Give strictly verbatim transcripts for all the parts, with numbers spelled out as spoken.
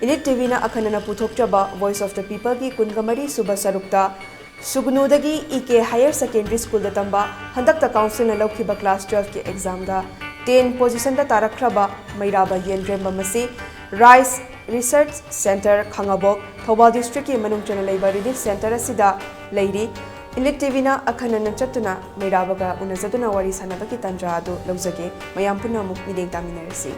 Elite ꯇꯤꯚꯤꯅ ꯑꯈꯟꯅꯅ ꯄꯨꯊꯣꯛꯆꯕ Voice of the Peopleꯒꯤ ꯀꯨꯟꯒ ꯃꯔꯤ ꯁꯨꯕ ꯁꯔꯨꯛꯇ ꯁꯨꯒꯅꯨꯗꯒꯤ ꯏ ꯀꯦ Higher Secondary Schoolꯗ ꯇꯝꯕ ꯍꯟꯗꯛꯇ councilꯅ ꯂꯧꯈꯤꯕ class twelveꯀꯤ examꯗ ten positionꯗ ꯇꯥꯔꯛꯈ꯭ꯔꯕ ꯃꯩꯔꯥꯕ ꯌꯦꯟꯗ꯭ꯔꯦꯝꯕꯝ ꯑꯁꯤ Rice Research Centre ꯈꯥꯉꯕꯣꯛ, ꯊꯧꯕꯥꯜ districtꯀꯤ ꯃꯅꯨꯡ ꯆꯟꯅ ꯂꯩꯕ relief centre ꯑꯁꯤꯗ ꯂꯩꯔꯤ꯫ ꯏꯂꯤꯠ ꯇꯤꯚꯤꯅ ꯑꯈꯟꯅꯅ ꯆꯠꯇꯨꯅ ꯃꯩꯔꯥꯕꯒ ꯎꯅꯖꯗꯨꯅ ꯋꯥꯔꯤ ꯁꯥꯟꯅꯕꯒꯤ ꯇꯥꯟꯖꯥ ꯑꯗꯨ ꯂꯧꯖꯒꯦ꯫ ꯃꯌꯥꯝ ꯄꯨꯟꯅ ꯑꯃꯨꯛ ꯃꯤꯠꯌꯦꯡ ꯇꯥꯃꯤꯟꯅꯔꯁꯤ꯫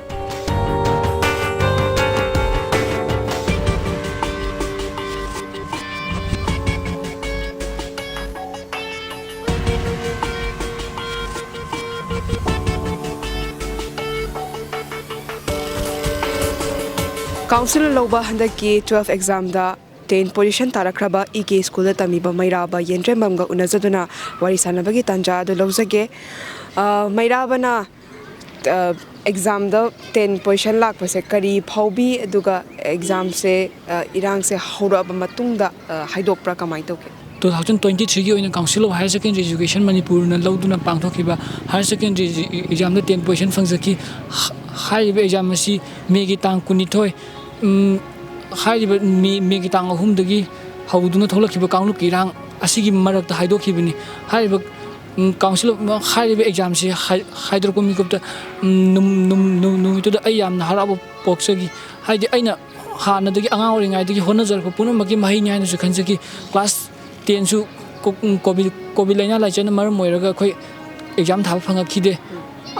Councilꯅ ꯂꯧꯕ ꯍꯟꯗꯛꯀꯤ twelve examꯗ ten position ꯇꯥꯔꯛꯈ꯭ꯔꯕ ꯏ ꯀꯦ Schoolꯗ ꯇꯝꯃꯤꯕ ꯃꯩꯔꯥꯕ ꯌꯦꯟꯗ꯭ꯔꯦꯝꯕꯝꯒ ꯎꯅꯖꯗꯨꯅ ꯋꯥꯔꯤ ꯁꯥꯟꯅꯕꯒꯤ ꯇꯥꯟꯖꯥ ꯑꯗꯨ ꯂꯧꯖꯒꯦ꯫ ꯑ, ꯃꯩꯔꯥꯕꯅ, ꯑ, examꯗ ten position ꯂꯥꯛꯄꯁꯦ ꯀꯔꯤ ꯐꯥꯎꯕꯤ, ꯑꯗꯨꯒ examꯁꯦ, ꯑ, ꯏꯔꯥꯡꯁꯦ ꯍꯧꯔꯛꯑꯕ ꯃꯇꯨꯡꯗ, ꯑ, ꯍꯥꯏꯗꯣꯛꯄ꯭ꯔꯥ, ꯀꯃꯥꯏꯅ ꯇꯧꯒꯦ? Two thousand twenty threeꯒꯤ ꯑꯣꯏꯅ Council of Higher Secondary Education ꯃꯅꯤꯄꯨꯔꯅ ꯂꯧꯗꯨꯅ ꯄꯥꯡꯊꯣꯛꯈꯤꯕ higher secondary examꯗ ten position ꯐꯪꯖꯈꯤ꯫ ꯍꯥꯏꯔꯤꯕ exam ꯑꯁꯤ ꯃꯦꯒꯤ ꯇꯥꯡ ꯀꯨꯟꯅꯤꯊꯣꯏ, ꯎꯝ, ꯍꯥꯏꯔꯤꯕ ꯃꯦ, ꯃꯦꯒꯤ ꯇꯥꯡ ꯑꯍꯨꯝꯗꯒꯤ ꯍꯧꯗꯨꯅ ꯊꯣꯛꯂꯛꯈꯤꯕ ꯀꯥꯡꯂꯨꯞꯀꯤ ꯏꯔꯥꯡ ꯑꯁꯤꯒꯤ ꯃꯔꯛꯇ ꯍꯥꯏꯗꯣꯛꯈꯤꯕꯅꯤ꯫ ꯍꯥꯏꯔꯤꯕ, ꯎꯝ, Council of, ꯍꯥꯏꯔꯤꯕ examꯁꯤ ꯍꯥꯏ-, ꯍꯥꯏꯗꯣꯔꯛꯄ ꯃꯤꯀꯨꯞꯇ, ꯎꯝ, ꯅꯨꯝ-, ꯅꯨꯝ-, ꯅꯨꯝ-, ꯅꯨꯃꯤꯠꯇꯨꯗ ꯑꯩ ꯌꯥꯝꯅ ꯍꯔꯥꯎꯕ ꯄꯣꯛꯆꯈꯤ꯫ ꯍꯥꯏꯗꯤ ꯑꯩꯅ ꯍꯥꯟꯅꯗꯒꯤ, ꯑꯉꯥꯡ ꯑꯣꯏꯔꯤꯉꯩꯗꯒꯤ ꯍꯣꯠꯅꯖꯔꯛꯄ ꯄꯨꯝꯅꯃꯛꯀꯤ ꯃꯍꯩꯅꯤ ꯍꯥꯏꯅꯁꯨ ꯈꯟꯖꯈꯤ꯫ Class tenꯁꯨ ꯀꯣ-, ꯎꯝ, COVID, COVID ꯂꯥꯏꯅꯥ ꯂꯥꯏꯆꯠꯅ ꯃꯔꯝ ꯑꯣꯏꯔꯒ ꯑꯩꯈꯣꯏ exam ꯊꯥꯕ ꯐꯪꯉꯛꯈꯤꯗꯦ꯫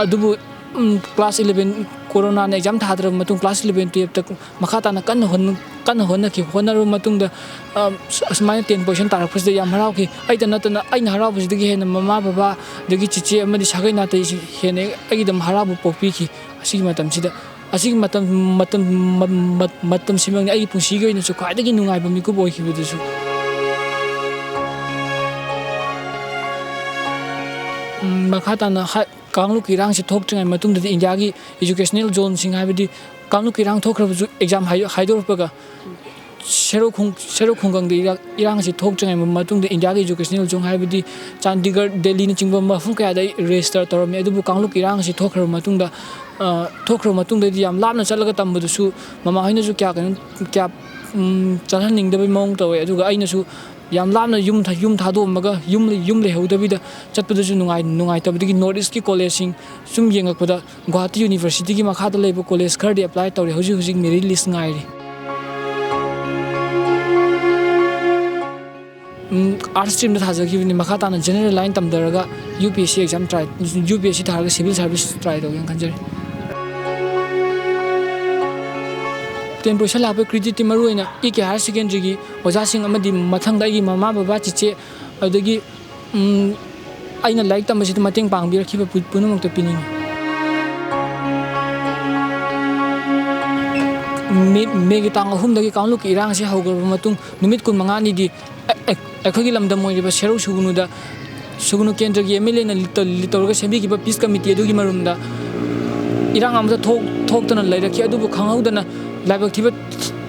ꯑꯗꯨꯕꯨ, ꯎꯝ, class eleven, coronaꯅ exam ꯊꯥꯗ꯭ꯔꯕ ꯃꯇꯨꯡ class eleven twelveꯇ ꯃꯈꯥ ꯇꯥꯅ ꯀꯟꯅ ꯍꯣꯠꯅ-, ꯀꯟꯅ ꯍꯣꯠꯅꯈꯤ꯫ ꯍꯣꯠꯅꯔꯕ ꯃꯇꯨꯡꯗ, ꯑ, ꯑꯁꯨꯃꯥꯏꯅ ten position ꯇꯥꯔꯛꯄꯁꯤꯗ ꯌꯥꯝ ꯍꯔꯥꯎꯈꯤ꯫ ꯑꯩꯇ ꯅꯠꯇꯅ ꯑꯩꯅ ꯍꯔꯥꯎꯕꯁꯤꯗꯒꯤ ꯍꯦꯟꯅ ꯃꯃꯥ ꯕꯕꯥ, ꯑꯗꯒꯤ ꯆꯤꯆꯦ ꯑꯃꯗꯤ ꯁꯥꯒꯩ ꯅꯥꯇꯩꯁꯤ ꯍꯦꯟꯅ ꯑꯩꯒꯤꯗꯃꯛ ꯍꯔꯥꯎꯕ ꯄꯣꯛꯄꯤꯈꯤ꯫ ꯑꯁꯤꯒꯤ ꯃꯇꯝꯁꯤꯗ, ꯑꯁꯤꯒꯤ ꯃꯇꯝ, ꯃꯇꯝ, ꯃ-, ꯃ-, ꯃꯇꯝꯁꯤꯃꯛꯅꯤ ꯑꯩꯒꯤ ꯄꯨꯟꯁꯤꯒꯤ ꯑꯣꯏꯅꯁꯨ ꯈ꯭ꯋꯥꯏꯗꯒꯤ ꯅꯨꯡꯉꯥꯏꯕ ꯃꯤꯀꯨꯞ ꯑꯣꯏꯈꯤꯕꯗꯨꯁꯨ꯫ ꯎꯝ, ꯃꯈꯥ ꯇꯥꯅ ꯍꯥꯏ-, ꯀꯥꯡꯂꯨꯞꯀꯤ ꯏꯔꯥꯡꯁꯤ ꯊꯣꯛꯇ꯭ꯔꯤꯉꯩ ꯃꯇꯨꯡꯗꯗꯤ ꯏꯟꯗꯤꯌꯥꯒꯤ educational zoneꯁꯤꯡ, ꯍꯥꯏꯕꯗꯤ ꯀꯥꯡꯂꯨꯞꯀꯤ ꯏꯔꯥꯡ ꯊꯣꯛꯈ꯭ꯔꯕꯁꯨ exam ꯍꯥꯏ-, ꯍꯥꯏꯗꯣꯔꯛꯄꯒ ꯁꯦꯔꯧ ꯈꯨꯡ-, ꯁꯦꯔꯧ ꯈꯨꯡꯒꯪꯗ ꯏꯔꯥꯡ, ꯏꯔꯥꯡ ꯑꯁꯤ ꯊꯣꯛꯇ꯭ꯔꯤꯉꯩ ꯃꯇꯨꯡꯗ ꯏꯟꯗꯤꯌꯥꯒꯤ educational zone ꯍꯥꯏꯕꯗꯤ ꯆꯥꯟꯗꯤꯒꯔ, ꯗꯦꯜꯂꯤꯅꯆꯤꯡꯕ ꯃꯐꯝ ꯀꯌꯥꯗ ꯑꯩ register ꯇꯧꯔꯝꯃꯤ꯫ ꯑꯗꯨꯕꯨ ꯀꯥꯡꯂꯨꯞꯀꯤ ꯏꯔꯥꯡ ꯑꯁꯤ ꯊꯣꯛꯈ꯭ꯔꯕ ꯃꯇꯨꯡꯗ, ꯑ, ꯊꯣꯛꯈ꯭ꯔꯕ ꯃꯇꯨꯡꯗꯗꯤ ꯌꯥꯝ ꯂꯥꯞꯅ ꯆꯠꯂꯒ ꯇꯝꯕꯗꯨꯁꯨ ꯃꯃꯥ ꯍꯣꯏꯅꯁꯨ ꯀꯌꯥ ꯀꯩꯅꯣ, ꯀꯌꯥ, ꯎꯝ, ꯆꯠꯍꯟꯅꯤꯡꯗꯕꯒꯤ ꯃꯑꯣꯡ ꯇꯧꯋꯦ꯫ ꯑꯗꯨꯒ ꯑꯩꯅꯁꯨ ꯌꯥꯝ ꯂꯥꯞꯅ ꯌꯨꯝ ꯊ-, ꯌꯨꯝ ꯊꯥꯗꯣꯛꯑꯝꯃꯒ ꯌꯨꯝ, ꯌꯨꯝ ꯂꯩꯍꯧꯗꯕꯤꯗ ꯆꯠꯄꯗꯁꯨ ꯅꯨꯡꯉꯥꯏ-, ꯅꯨꯡꯉꯥꯏꯇꯕꯗꯒꯤ North East ꯀꯤ college ꯁꯤꯡ ꯁꯨꯝ ꯌꯦꯡꯉꯛꯄꯗ ꯒꯨꯋꯥꯍꯥꯇꯤ University ꯒꯤ ꯃꯈꯥꯗ ꯂꯩꯕ college ꯈꯔꯗꯤ apply ꯇꯧꯔꯦ꯫ ꯍꯧꯖꯤꯛ ꯍꯧꯖꯤꯛ merit list ꯉꯥꯏꯔꯤ꯫ ꯎꯝ, arts stream ꯗ ꯊꯥꯖꯈꯤꯕꯅꯤ꯫ ꯃꯈꯥ ꯇꯥꯅ general line ꯇꯝꯊꯔꯒ UPSC exam try, UPSC ꯊꯥꯔꯒ civil service try ꯇꯧꯒꯦꯅ ꯈꯟꯖꯔꯤ꯫ Ten position ꯂꯥꯛꯄꯒꯤ credit ꯇꯤ ꯃꯔꯨꯑꯣꯏꯅ EK Higher Secondary ꯒꯤ ꯑꯣꯖꯥꯁꯤꯡ ꯑꯃꯗꯤ ꯃꯊꯪꯗ ꯑꯩꯒꯤ ꯃꯃꯥ ꯕꯕꯥ, ꯆꯤꯆꯦ, ꯑꯗꯨꯗꯒꯤ, ꯎꯝ, ꯑꯩꯅ ꯂꯥꯏꯔꯤꯛ ꯇꯝꯕꯁꯤꯗ ꯃꯇꯦꯡ ꯄꯥꯡꯕꯤꯔꯛꯈꯤꯕ ꯄꯨ-, ꯄꯨꯝꯅꯃꯛꯇ ꯄꯤꯅꯤꯡꯏ꯫ ꯃꯦ, ꯃꯦꯒꯤ ꯇꯥꯡ ꯑꯍꯨꯝꯗꯒꯤ ꯀꯥꯡꯂꯨꯞꯀꯤ ꯏꯔꯥꯡ ꯑꯁꯤ ꯍꯧꯈ꯭ꯔꯕ ꯃꯇꯨꯡ ꯅꯨꯃꯤꯠ ꯀꯨꯟꯃꯉꯥꯅꯤꯗꯤ ꯑꯩ-, ꯑꯩ-, ꯑꯩꯈꯣꯏꯒꯤ ꯂꯝꯗꯝ ꯑꯣꯏꯔꯤꯕ ꯁꯦꯔꯧ ꯁꯨꯒꯨꯅꯨꯗ, ꯁꯨꯒꯨꯅꯨ ꯀꯦꯟꯗ꯭ꯔꯒꯤ MLA ꯅ lead ꯇꯧ-, lead ꯇꯧꯔꯒ ꯁꯦꯝꯕꯤꯈꯤꯕ peace committee ꯑꯗꯨꯒꯤ ꯃꯔꯨꯝꯗ ꯏꯔꯥꯡ ꯑꯃꯠꯇ ꯊꯣꯛ-, ꯊꯣꯛꯇꯅ ꯂꯩꯔꯛꯈꯤ꯫ ꯑꯗꯨꯕꯨ ꯈꯪꯍꯧꯗꯅ ꯂꯥꯏꯕꯛ ꯊꯤꯕ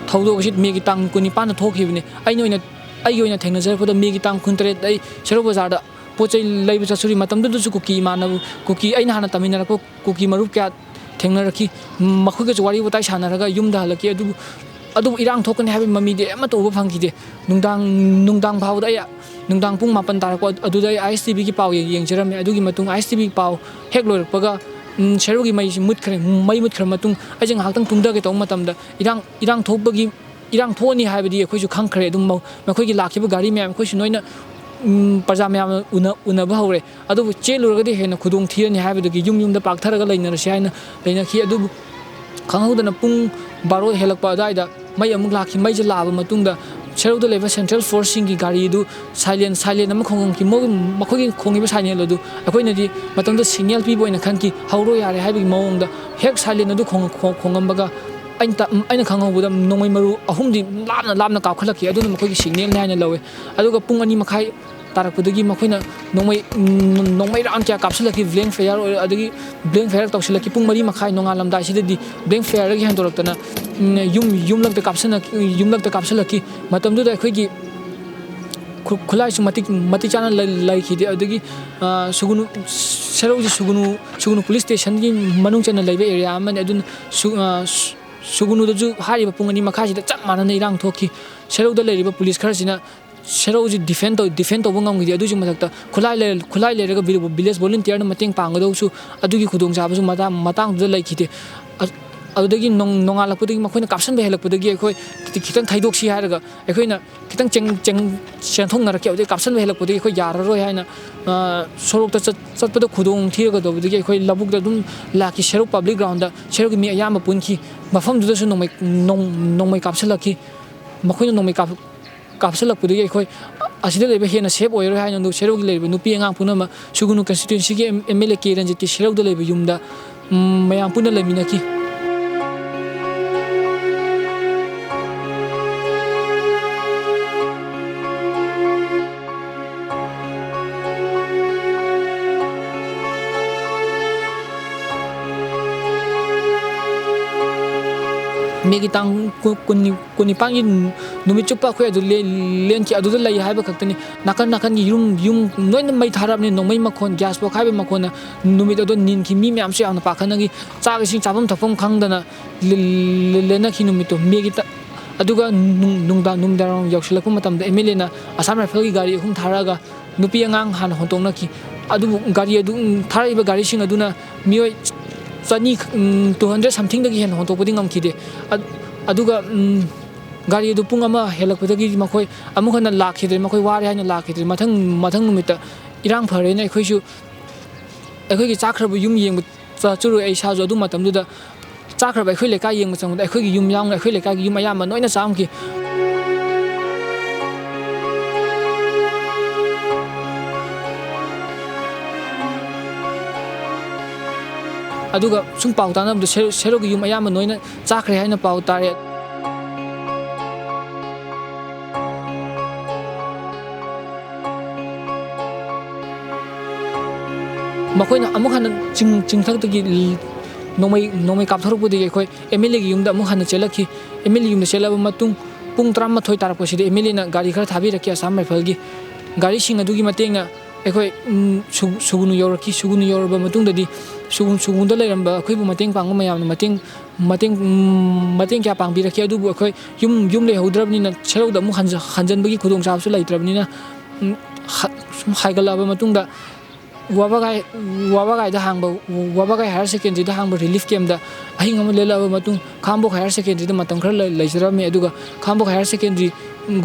ꯊꯧꯗꯣꯛ ꯑꯁꯤ ꯃꯦꯒꯤ ꯇꯥꯡ ꯀꯨꯟꯅꯤꯄꯥꯟꯗ ꯊꯣꯛꯈꯤꯕꯅꯤ꯫ ꯑꯩꯅ ꯑꯣꯏꯅ, ꯑꯩꯒꯤ ꯑꯣꯏꯅ ꯊꯦꯡꯅꯖꯔꯛꯄꯗ ꯃꯦꯒꯤ ꯇꯥꯡ ꯀꯨꯟꯇꯔꯦꯠꯇ ꯑꯩ ꯁꯦꯔꯧ ꯕꯖꯥꯔꯗ ꯄꯣꯠ ꯆꯩ ꯂꯩꯕ ꯆꯠꯆꯔꯨꯏ꯫ ꯃꯇꯝꯗꯨꯗꯁꯨ ꯀꯨꯀꯤ ꯏꯃꯥꯟꯅꯕ, ꯀꯨꯀꯤ, ꯑꯩꯅ ꯍꯥꯟꯅ ꯇꯝꯃꯤꯟꯅꯔꯛꯄ ꯀꯨꯀꯤ ꯃꯔꯨꯞ ꯀꯌꯥ ꯊꯦꯡꯅꯔꯛꯈꯤ꯫ ꯃꯈꯣꯏꯒꯁꯨ ꯋꯥꯔꯤ ꯋꯥꯇꯥꯏ ꯁꯥꯟꯅꯔꯒ ꯌꯨꯝꯗ ꯍꯜꯂꯛꯈꯤ꯫ ꯑꯗꯨꯕꯨ, ꯑꯗꯨꯕꯨ ꯏꯔꯥꯡ ꯊꯣꯛꯀꯅꯤ ꯍꯥꯏꯕꯒꯤ ꯃꯃꯤꯗꯤ ꯑꯃꯠꯇ ꯎꯕ ꯐꯪꯈꯤꯗꯦ꯫ ꯅꯨꯡꯗꯥꯡ, ꯅꯨꯡꯗꯥꯡ ꯐꯥꯎꯕꯗ ꯑꯩ, ꯅꯨꯡꯗꯥꯡ ꯄꯨꯡ ꯃꯥꯄꯟ ꯇꯥꯔꯛꯄ ꯑꯗꯨꯗ ꯑꯩ ISTV ꯒꯤ ꯄꯥꯎ ꯌꯦꯡ-, ꯌꯦꯡꯖꯔꯝꯃꯦ꯫ ꯑꯗꯨꯒꯤ ꯃꯇꯨꯡ ISTV ꯒꯤ ꯄꯥꯎ ꯍꯦꯛ ꯂꯣꯏꯔꯛꯄꯒ, ꯎꯝ, ꯁꯦꯔꯧꯒꯤ ꯃꯩꯁꯤ ꯃꯨꯠꯈ꯭ꯔꯦ꯫ ꯃꯩ ꯃꯨꯠꯈ꯭ꯔ ꯃꯇꯨꯡ ꯑꯩꯁꯦ ꯉꯥꯏꯍꯥꯛꯇꯪ ꯇꯨꯝꯊꯒꯦ ꯇꯧꯕ ꯃꯇꯝꯗ ꯏꯔꯥꯡ, ꯏꯔꯥꯡ ꯊꯣꯛꯄꯒꯤ, ꯏꯔꯥꯡ ꯊꯣꯛꯑꯅꯤ ꯍꯥꯏꯕꯗꯤ ꯑꯩꯈꯣꯏꯁꯨ ꯈꯪꯈ꯭ꯔꯦ꯫ ꯑꯗꯨꯝ ꯃ-, ꯃꯈꯣꯏꯒꯤ ꯂꯥꯛꯈꯤꯕ ꯒꯥꯔꯤ ꯃꯌꯥꯝ ꯑꯩꯈꯣꯏꯁꯨ ꯂꯣꯏꯅ, ꯎꯝ, ꯄ꯭ꯔꯖꯥ ꯃꯌꯥꯝꯅ ꯎꯅ-, ꯎꯅꯕ ꯍꯧꯔꯦ꯫ ꯑꯗꯨꯕꯨ ꯆꯦꯜꯂꯨꯔꯒꯗꯤ ꯍꯦꯟꯅ ꯈꯨꯗꯣꯡ ꯊꯤꯔꯅꯤ ꯍꯥꯏꯕꯗꯒꯤ ꯌꯨꯝ ꯌꯨꯝꯗ ꯄꯥꯛꯊꯔꯒ ꯂꯩꯅꯔꯁꯤ ꯍꯥꯏꯅ ꯂꯩꯅꯈꯤ꯫ ꯑꯗꯨꯕꯨ ꯈꯪꯍꯧꯗꯅ ꯄꯨꯡ ꯕꯥꯔꯣ ꯍꯦꯜꯂꯛꯄ ꯑꯗꯨꯋꯥꯏꯗ ꯃꯩ ꯑꯃꯨꯛ ꯂꯥꯛꯈꯤ꯫ ꯃꯩꯁꯦ ꯂꯥꯛꯑꯕ ꯃꯇꯨꯡꯗ ꯁꯦꯔꯧꯗ ꯂꯩꯕ central force ꯁꯤꯡꯒꯤ ꯒꯥꯔꯤꯗꯨ siren, siren ꯑꯃ ꯈꯣꯡꯉꯝꯈꯤ꯫ ꯃꯣꯏ, ꯃꯈꯣꯏꯒꯤ ꯈꯣꯡꯉꯤꯕ siren ꯑꯗꯨ ꯑꯩꯈꯣꯏꯅꯗꯤ ꯃꯇꯝꯗꯨꯗ signal ꯄꯤꯕ ꯑꯣꯏꯅ ꯈꯟꯈꯤ꯫ "ꯍꯧꯔꯣ ꯌꯥꯔꯦ" ꯍꯥꯏꯕꯒꯤ ꯃꯑꯣꯡꯗ ꯍꯦꯛ siren ꯑꯗꯨ ꯈꯣꯡ-, ꯈꯣꯡ-, ꯈꯣꯡꯉꯝꯕꯒ ꯑꯩꯅ ꯇ-, ꯑꯩꯅ ꯈꯪꯍꯧꯕꯗ ꯅꯣꯡꯃꯩ ꯃꯔꯨ ꯑꯍꯨꯝꯗꯤ ꯂꯥꯞꯅ ꯂꯥꯞꯅ ꯀꯥꯞꯈꯠꯂꯛꯈꯤ꯫ ꯑꯗꯨꯅ ꯃꯈꯣꯏꯒꯤ signal ꯅꯤ ꯍꯥꯏꯅ ꯂꯧꯋꯦ꯫ ꯑꯗꯨꯒ ꯄꯨꯡ ꯑꯅꯤ ꯃꯈꯥꯏ ꯇꯥꯔꯛꯄꯗꯒꯤ ꯃꯈꯣꯏꯅ ꯅꯣꯡꯃꯩ, ꯅꯣꯡꯃꯩ round ꯀꯌꯥ ꯀꯥꯞꯁꯤꯜꯂꯛꯈꯤ, blank fire ꯑꯣꯏ-, ꯑꯗꯒꯤ blank fire ꯇꯧꯁꯤꯜꯂꯛꯈꯤ꯫ ꯄꯨꯡ ꯃꯔꯤ ꯃꯈꯥꯏ ꯅꯣꯡꯉꯥꯜꯂꯝꯗꯥꯏꯁꯤꯗꯗꯤ blank fireꯗꯒꯤ ꯍꯦꯟꯗꯣꯔꯛꯇꯅ, ꯎꯝ, ꯌꯨꯝ, ꯌꯨꯝꯂꯛꯇ ꯀꯥꯞꯁꯤꯜꯂꯛ-, ꯌꯨꯝꯂꯛꯇ ꯀꯥꯞꯁꯤꯜꯂꯛꯈꯤ꯫ ꯃꯇꯝꯗꯨꯗ ꯑꯩꯈꯣꯏꯒꯤ ꯈꯨ-, ꯈꯨꯠꯂꯥꯏꯁꯨ ꯃꯇꯤꯛ, ꯃꯇꯤꯛ ꯆꯥꯅ ꯂꯩ-, ꯂꯩꯈꯤꯗꯦ꯫ ꯑꯗꯒꯤ, ꯑ, ꯁꯨꯒꯨꯅꯨ, ꯁꯦꯔꯧꯁꯤ ꯁꯨꯒꯨꯅꯨ, ꯁꯨꯒꯨꯅꯨ police stationꯒꯤ ꯃꯅꯨꯡ ꯆꯟꯅ ꯂꯩꯕ area ꯑꯃꯅꯤ꯫ ꯑꯗꯨꯅ ꯁꯨ-, ꯑ, ꯁꯨ-, ꯁꯨꯒꯨꯅꯨꯗꯁꯨ ꯍꯥꯏꯔꯤꯕ ꯄꯨꯡ ꯑꯅꯤ ꯃꯈꯥꯏꯁꯤꯗ ꯆꯞ ꯃꯥꯟꯅꯅ ꯏꯔꯥꯡ ꯊꯣꯛꯈꯤ꯫ ꯁꯦꯔꯧꯗ ꯂꯩꯔꯤꯕ police ꯈꯔꯁꯤꯅ ꯁꯦꯔꯧꯁꯤ defend ꯇꯧ-, defend ꯇꯧꯕ ꯉꯝꯈꯤꯗꯦ꯫ ꯑꯗꯨꯒꯤꯁꯨ ꯃꯊꯛꯇ ꯈꯨꯠꯂꯥꯏ ꯂꯩꯔ-, ꯈꯨꯠꯂꯥꯏ ꯂꯩꯔꯒ ꯚꯤ-, village volunteerꯅ ꯃꯇꯦꯡ ꯄꯥꯡꯒꯗꯧꯁꯨ ꯑꯗꯨꯒꯤ ꯈꯨꯗꯣꯡꯆꯥꯕꯁꯨ ꯃꯇꯥꯡ-, ꯃꯇꯥꯡꯗꯨꯗ ꯂꯩꯈꯤꯗꯦ꯫ ꯑ-, ꯑꯗꯨꯗꯒꯤ ꯅꯣꯡ-, ꯅꯣꯡꯉꯥꯜꯂꯛꯄꯗꯒꯤ ꯃꯈꯣꯏꯅ ꯀꯥꯞꯁꯤꯟꯕ ꯍꯦꯜꯂꯛꯄꯗꯒꯤ ꯑꯩꯈꯣꯏ ꯈꯤ-, ꯈꯤꯇꯪ ꯊꯩꯗꯣꯛꯁꯤ ꯍꯥꯏꯔꯒ ꯑꯩꯈꯣꯏꯅ ꯈꯤꯇꯪ ꯆꯦꯡ-, ꯆꯦꯡ-, ꯆꯦꯟꯊꯣꯛꯅꯔꯛꯀꯦ꯫ ꯑꯗꯨꯗꯒꯤ ꯀꯥꯞꯁꯤꯟꯕ ꯍꯦꯜꯂꯛꯄꯗꯒꯤ ꯑꯩꯈꯣꯏ ꯌꯥꯔꯔꯣꯏ ꯍꯥꯏꯅ, ꯑ, ꯁꯣꯔꯣꯛꯇ ꯆꯠ-, ꯆꯠꯄꯗ ꯈꯨꯗꯣꯡ ꯊꯤꯔꯒꯗꯧꯕꯗꯒꯤ ꯑꯩꯈꯣꯏ ꯂꯧꯕꯨꯛꯇ ꯑꯗꯨꯝ ꯂꯥꯛꯈꯤ꯫ ꯁꯦꯔꯧ public groundꯗ ꯁꯦꯔꯧꯒꯤ ꯃꯤ ꯑꯌꯥꯝꯕ ꯄꯨꯟꯈꯤ꯫ ꯃꯐꯝꯗꯨꯗꯁꯨ ꯅꯣꯡꯃꯩ, ꯅꯣꯡ-, ꯅꯣꯡꯃꯩ ꯀꯥꯞꯁꯤꯜꯂꯛꯈꯤ꯫ ꯃꯈꯣꯏꯅ ꯅꯣꯡꯃꯩ ꯀꯥꯞ-, ꯀꯥꯞꯁꯤꯜꯂꯛꯄꯗꯒꯤ ꯑꯩꯈꯣꯏ ꯑꯁꯤꯗ ꯂꯩꯕ ꯍꯦꯟꯅ safe ꯑꯣꯏꯔꯔꯣꯏ ꯍꯥꯏꯅ ꯁꯦꯔꯧꯒꯤ ꯂꯩꯔꯤꯕ ꯅꯨꯄꯤ ꯑꯉꯥꯡ ꯄꯨꯝꯅꯃꯛ ꯁꯨꯒꯨꯅꯨ constituencyꯒꯤ M-, MLA ꯀꯦ ꯔꯟꯖꯤꯠꯀꯤ ꯁꯦꯔꯧꯗ ꯂꯩꯕ ꯌꯨꯝꯗ, ꯎꯝ, ꯃꯌꯥꯝ ꯄꯨꯟꯅ ꯂꯩꯃꯤꯟꯅꯈꯤ꯫ ꯃꯦꯒꯤ ꯇꯥꯡ ꯀꯨ-, ꯀꯨꯟꯅꯤ-, ꯀꯨꯟꯅꯤꯄꯥꯟꯒꯤ ꯅꯨꯃꯤꯠ ꯆꯨꯞꯄ ꯑꯩꯈꯣꯏ ꯑꯗꯨ ꯂꯦꯟ-, ꯂꯦꯟꯈꯤ꯫ ꯑꯗꯨꯗ ꯂꯩ ꯍꯥꯏꯕ ꯈꯛꯇꯅꯤ꯫ ꯅꯥꯀꯟ ꯅꯥꯀꯟꯒꯤ ꯌꯨꯝ, ꯌꯨꯝ ꯂꯣꯏꯅ ꯃꯩ ꯊꯥꯔꯛꯑꯕꯅꯤ꯫ ꯅꯣꯡꯃꯩ ꯃꯈꯣꯟ, gas ꯄꯣꯈꯥꯏꯕꯒꯤ ꯃꯈꯣꯟꯅ ꯅꯨꯃꯤꯠ ꯑꯗꯣ ꯅꯤꯟꯈꯤ꯫ ꯃꯤ ꯃꯌꯥꯝꯁꯨ ꯌꯥꯝꯅ ꯄꯥꯈꯠꯅꯈꯤ꯫ ꯆꯥꯛ ꯏꯁꯤꯡ ꯆꯥꯐꯝ ꯊꯛꯐꯝ ꯈꯪꯗꯅ ꯂꯦ-, ꯂꯦ-, ꯂꯦꯟꯅꯈꯤ ꯅꯨꯃꯤꯠꯇꯣ꯫ ꯃꯦꯒꯤ ꯇ-, ꯑꯗꯨꯒ ꯅꯨꯡ-, ꯅꯨꯡꯗꯥꯡ, ꯅꯨꯃꯤꯗꯥꯡ ꯌꯧꯁꯤꯜꯂꯛꯄ ꯃꯇꯝꯗ MLAꯅ Assam Rifleꯒꯤ ꯒꯥꯔꯤ ꯑꯍꯨꯝ ꯊꯥꯔꯛꯑꯒ ꯅꯨꯄꯤ ꯑꯉꯥꯡ ꯍꯥꯟꯅ ꯍꯣꯟꯇꯣꯛꯅꯈꯤ꯫ ꯑꯗꯨꯕꯨ ꯒꯥꯔꯤ ꯑꯗꯨ, ꯎꯝ, ꯊꯥꯔꯛꯏꯕ ꯒꯥꯔꯤꯁꯤꯡ ꯑꯗꯨꯅ ꯃꯤꯑꯣꯏ ꯆꯅꯤ, ꯎꯝ, two hundred somethingꯗꯒꯤ ꯍꯦꯟꯅ ꯍꯣꯟꯇꯣꯛꯄꯗꯤ ꯉꯝꯈꯤꯗꯦ꯫ ꯑ-, ꯑꯗꯨꯒ, ꯎꯝ, ꯒꯥꯔꯤ ꯑꯗꯨ ꯄꯨꯡ ꯑꯃ ꯍꯦꯜꯂꯛꯄꯗꯒꯤ ꯃꯈꯣꯏ ꯑꯃꯨꯛ ꯍꯟꯅ ꯂꯥꯛꯈꯤꯗ꯭ꯔꯦ꯫ ꯃꯈꯣꯏ ꯋꯥꯔꯦ ꯍꯥꯏꯅ ꯂꯥꯛꯈꯤꯗ꯭ꯔꯦ꯫ ꯃꯊꯪ, ꯃꯊꯪ ꯅꯨꯃꯤꯠꯇ ꯏꯔꯥꯡ ꯐꯔꯦꯅ ꯑꯩꯈꯣꯏꯁꯨ, ꯑꯩꯈꯣꯏꯒꯤ ꯆꯥꯛꯈ꯭ꯔꯕ ꯌꯨꯝ ꯌꯦꯡꯕ ꯆꯠꯆꯔꯨꯏ꯫ ꯑꯩ ꯏꯁꯥꯁꯨ ꯑꯗꯨ ꯃꯇꯝꯗꯨꯗ ꯆꯥꯛꯈ꯭ꯔꯕ ꯑꯩꯈꯣꯏ ꯂꯩꯀꯥꯏ ꯌꯦꯡꯕ ꯆꯪꯕꯗ ꯑꯩꯈꯣꯏꯒꯤ ꯌꯨꯝ ꯌꯥꯎꯅ ꯑꯩꯈꯣꯏ ꯂꯩꯀꯥꯏꯒꯤ ꯌꯨꯝ ꯑꯌꯥꯝꯕ ꯂꯣꯏꯅ ꯆꯥꯝꯈꯤ꯫ ꯑꯗꯨꯒ ꯁꯨꯝ ꯄꯥꯎ ꯇꯥꯅꯕꯗ ꯁꯦ-, ꯁꯦꯔꯧꯒꯤ ꯌꯨꯝ ꯑꯌꯥꯝꯕ ꯂꯣꯏꯅ ꯆꯥꯈ꯭ꯔꯦ ꯍꯥꯏꯅ ꯄꯥꯎ ꯇꯥꯔꯦ꯫ ꯃꯈꯣꯏꯅ ꯑꯃꯨꯛ ꯍꯟꯅ ꯆꯤꯡ, ꯆꯤꯡꯊꯛꯇꯒꯤ ꯅꯣꯡꯃꯩ, ꯅꯣꯡꯃꯩ ꯀꯥꯞꯊꯣꯔꯛꯄꯗꯒꯤ ꯑꯩꯈꯣꯏ ꯑꯦꯝ ꯑꯦꯜ ꯑꯦꯒꯤ ꯌꯨꯝꯗ ꯑꯃꯨꯛ ꯍꯟꯅ ꯆꯦꯜꯂꯛꯈꯤ꯫ ꯑꯦꯝ ꯑꯦꯜ ꯑꯦ ꯌꯨꯝꯗ ꯆꯦꯜꯂꯕ ꯃꯇꯨꯡ, ꯄꯨꯡ ꯇꯔꯥꯃꯥꯊꯣꯏ ꯇꯥꯔꯛꯄꯁꯤꯗ ꯑꯦꯝ ꯑꯦꯜ ꯑꯦꯅ ꯒꯥꯔꯤ ꯈꯔ ꯊꯥꯕꯤꯔꯛꯈꯤ ꯑꯁꯥꯝ ꯔꯥꯏꯐꯜꯒꯤ꯫ ꯒꯥꯔꯤꯁꯤꯡ ꯑꯗꯨꯒꯤ ꯃꯇꯦꯡꯅ ꯑꯩꯈꯣꯏ, ꯎꯝ, ꯁꯨ-, ꯁꯨꯒꯨꯅꯨ ꯌꯧꯔꯛꯈꯤ꯫ ꯁꯨꯒꯨꯅꯨ ꯌꯧꯔꯕ ꯃꯇꯨꯡꯗꯗꯤ ꯁꯨꯒꯨ-, ꯁꯨꯒꯨꯅꯨꯗ ꯂꯩꯔꯝꯕ ꯑꯩꯈꯣꯏꯕꯨ ꯃꯇꯦꯡ ꯄꯥꯡꯕ ꯃꯌꯥꯝꯅ ꯃꯇꯦꯡ, ꯃꯇꯦꯡ, ꯎꯝ, ꯃꯇꯦꯡ ꯀꯌꯥ ꯄꯥꯡꯕꯤꯔꯛꯈꯤ꯫ ꯑꯗꯨꯕꯨ ꯑꯩꯈꯣꯏ ꯌꯨꯝ, ꯌꯨꯝ ꯂꯩꯍꯧꯗ꯭ꯔꯕꯅꯤꯅ, ꯁꯦꯔꯧꯗ ꯑꯃꯨꯛ ꯍꯟꯖ-, ꯍꯟꯖꯟꯕꯒꯤ ꯈꯨꯗꯣꯡꯆꯥꯕꯁꯨ ꯂꯩꯇ꯭ꯔꯕꯅꯤꯅ, ꯎꯝ, ꯍ-, ꯁꯨꯝ ꯍꯥꯏꯒꯠꯂꯛꯑꯕ ꯃꯇꯨꯡꯗ, ꯋꯥꯕꯒꯥꯏ, ꯋꯥꯕꯒꯥꯏꯗ ꯍꯥꯡꯕ, ꯋꯥꯕꯒꯥꯏ ꯍꯥꯌꯔ ꯁꯦꯀꯦꯟꯗꯔꯤꯗ ꯍꯥꯡꯕ ꯔꯤꯂꯤꯐ ꯀꯦꯝꯞꯇ ꯑꯍꯤꯡ ꯑꯃ ꯂꯦꯜꯂꯛꯑꯕ ꯃꯇꯨꯡ, ꯈꯥꯡꯉꯕꯣꯛ ꯍꯥꯌꯔ ꯁꯦꯀꯦꯟꯗꯔꯤꯗ ꯃꯇꯝ ꯈꯔ ꯂꯩ-, ꯂꯩꯖꯔꯝꯃꯤ꯫ ꯑꯗꯨꯒ ꯈꯥꯡꯉꯕꯣꯛ ꯍꯥꯌꯔ ꯁꯦꯀꯦꯟꯗꯔꯤ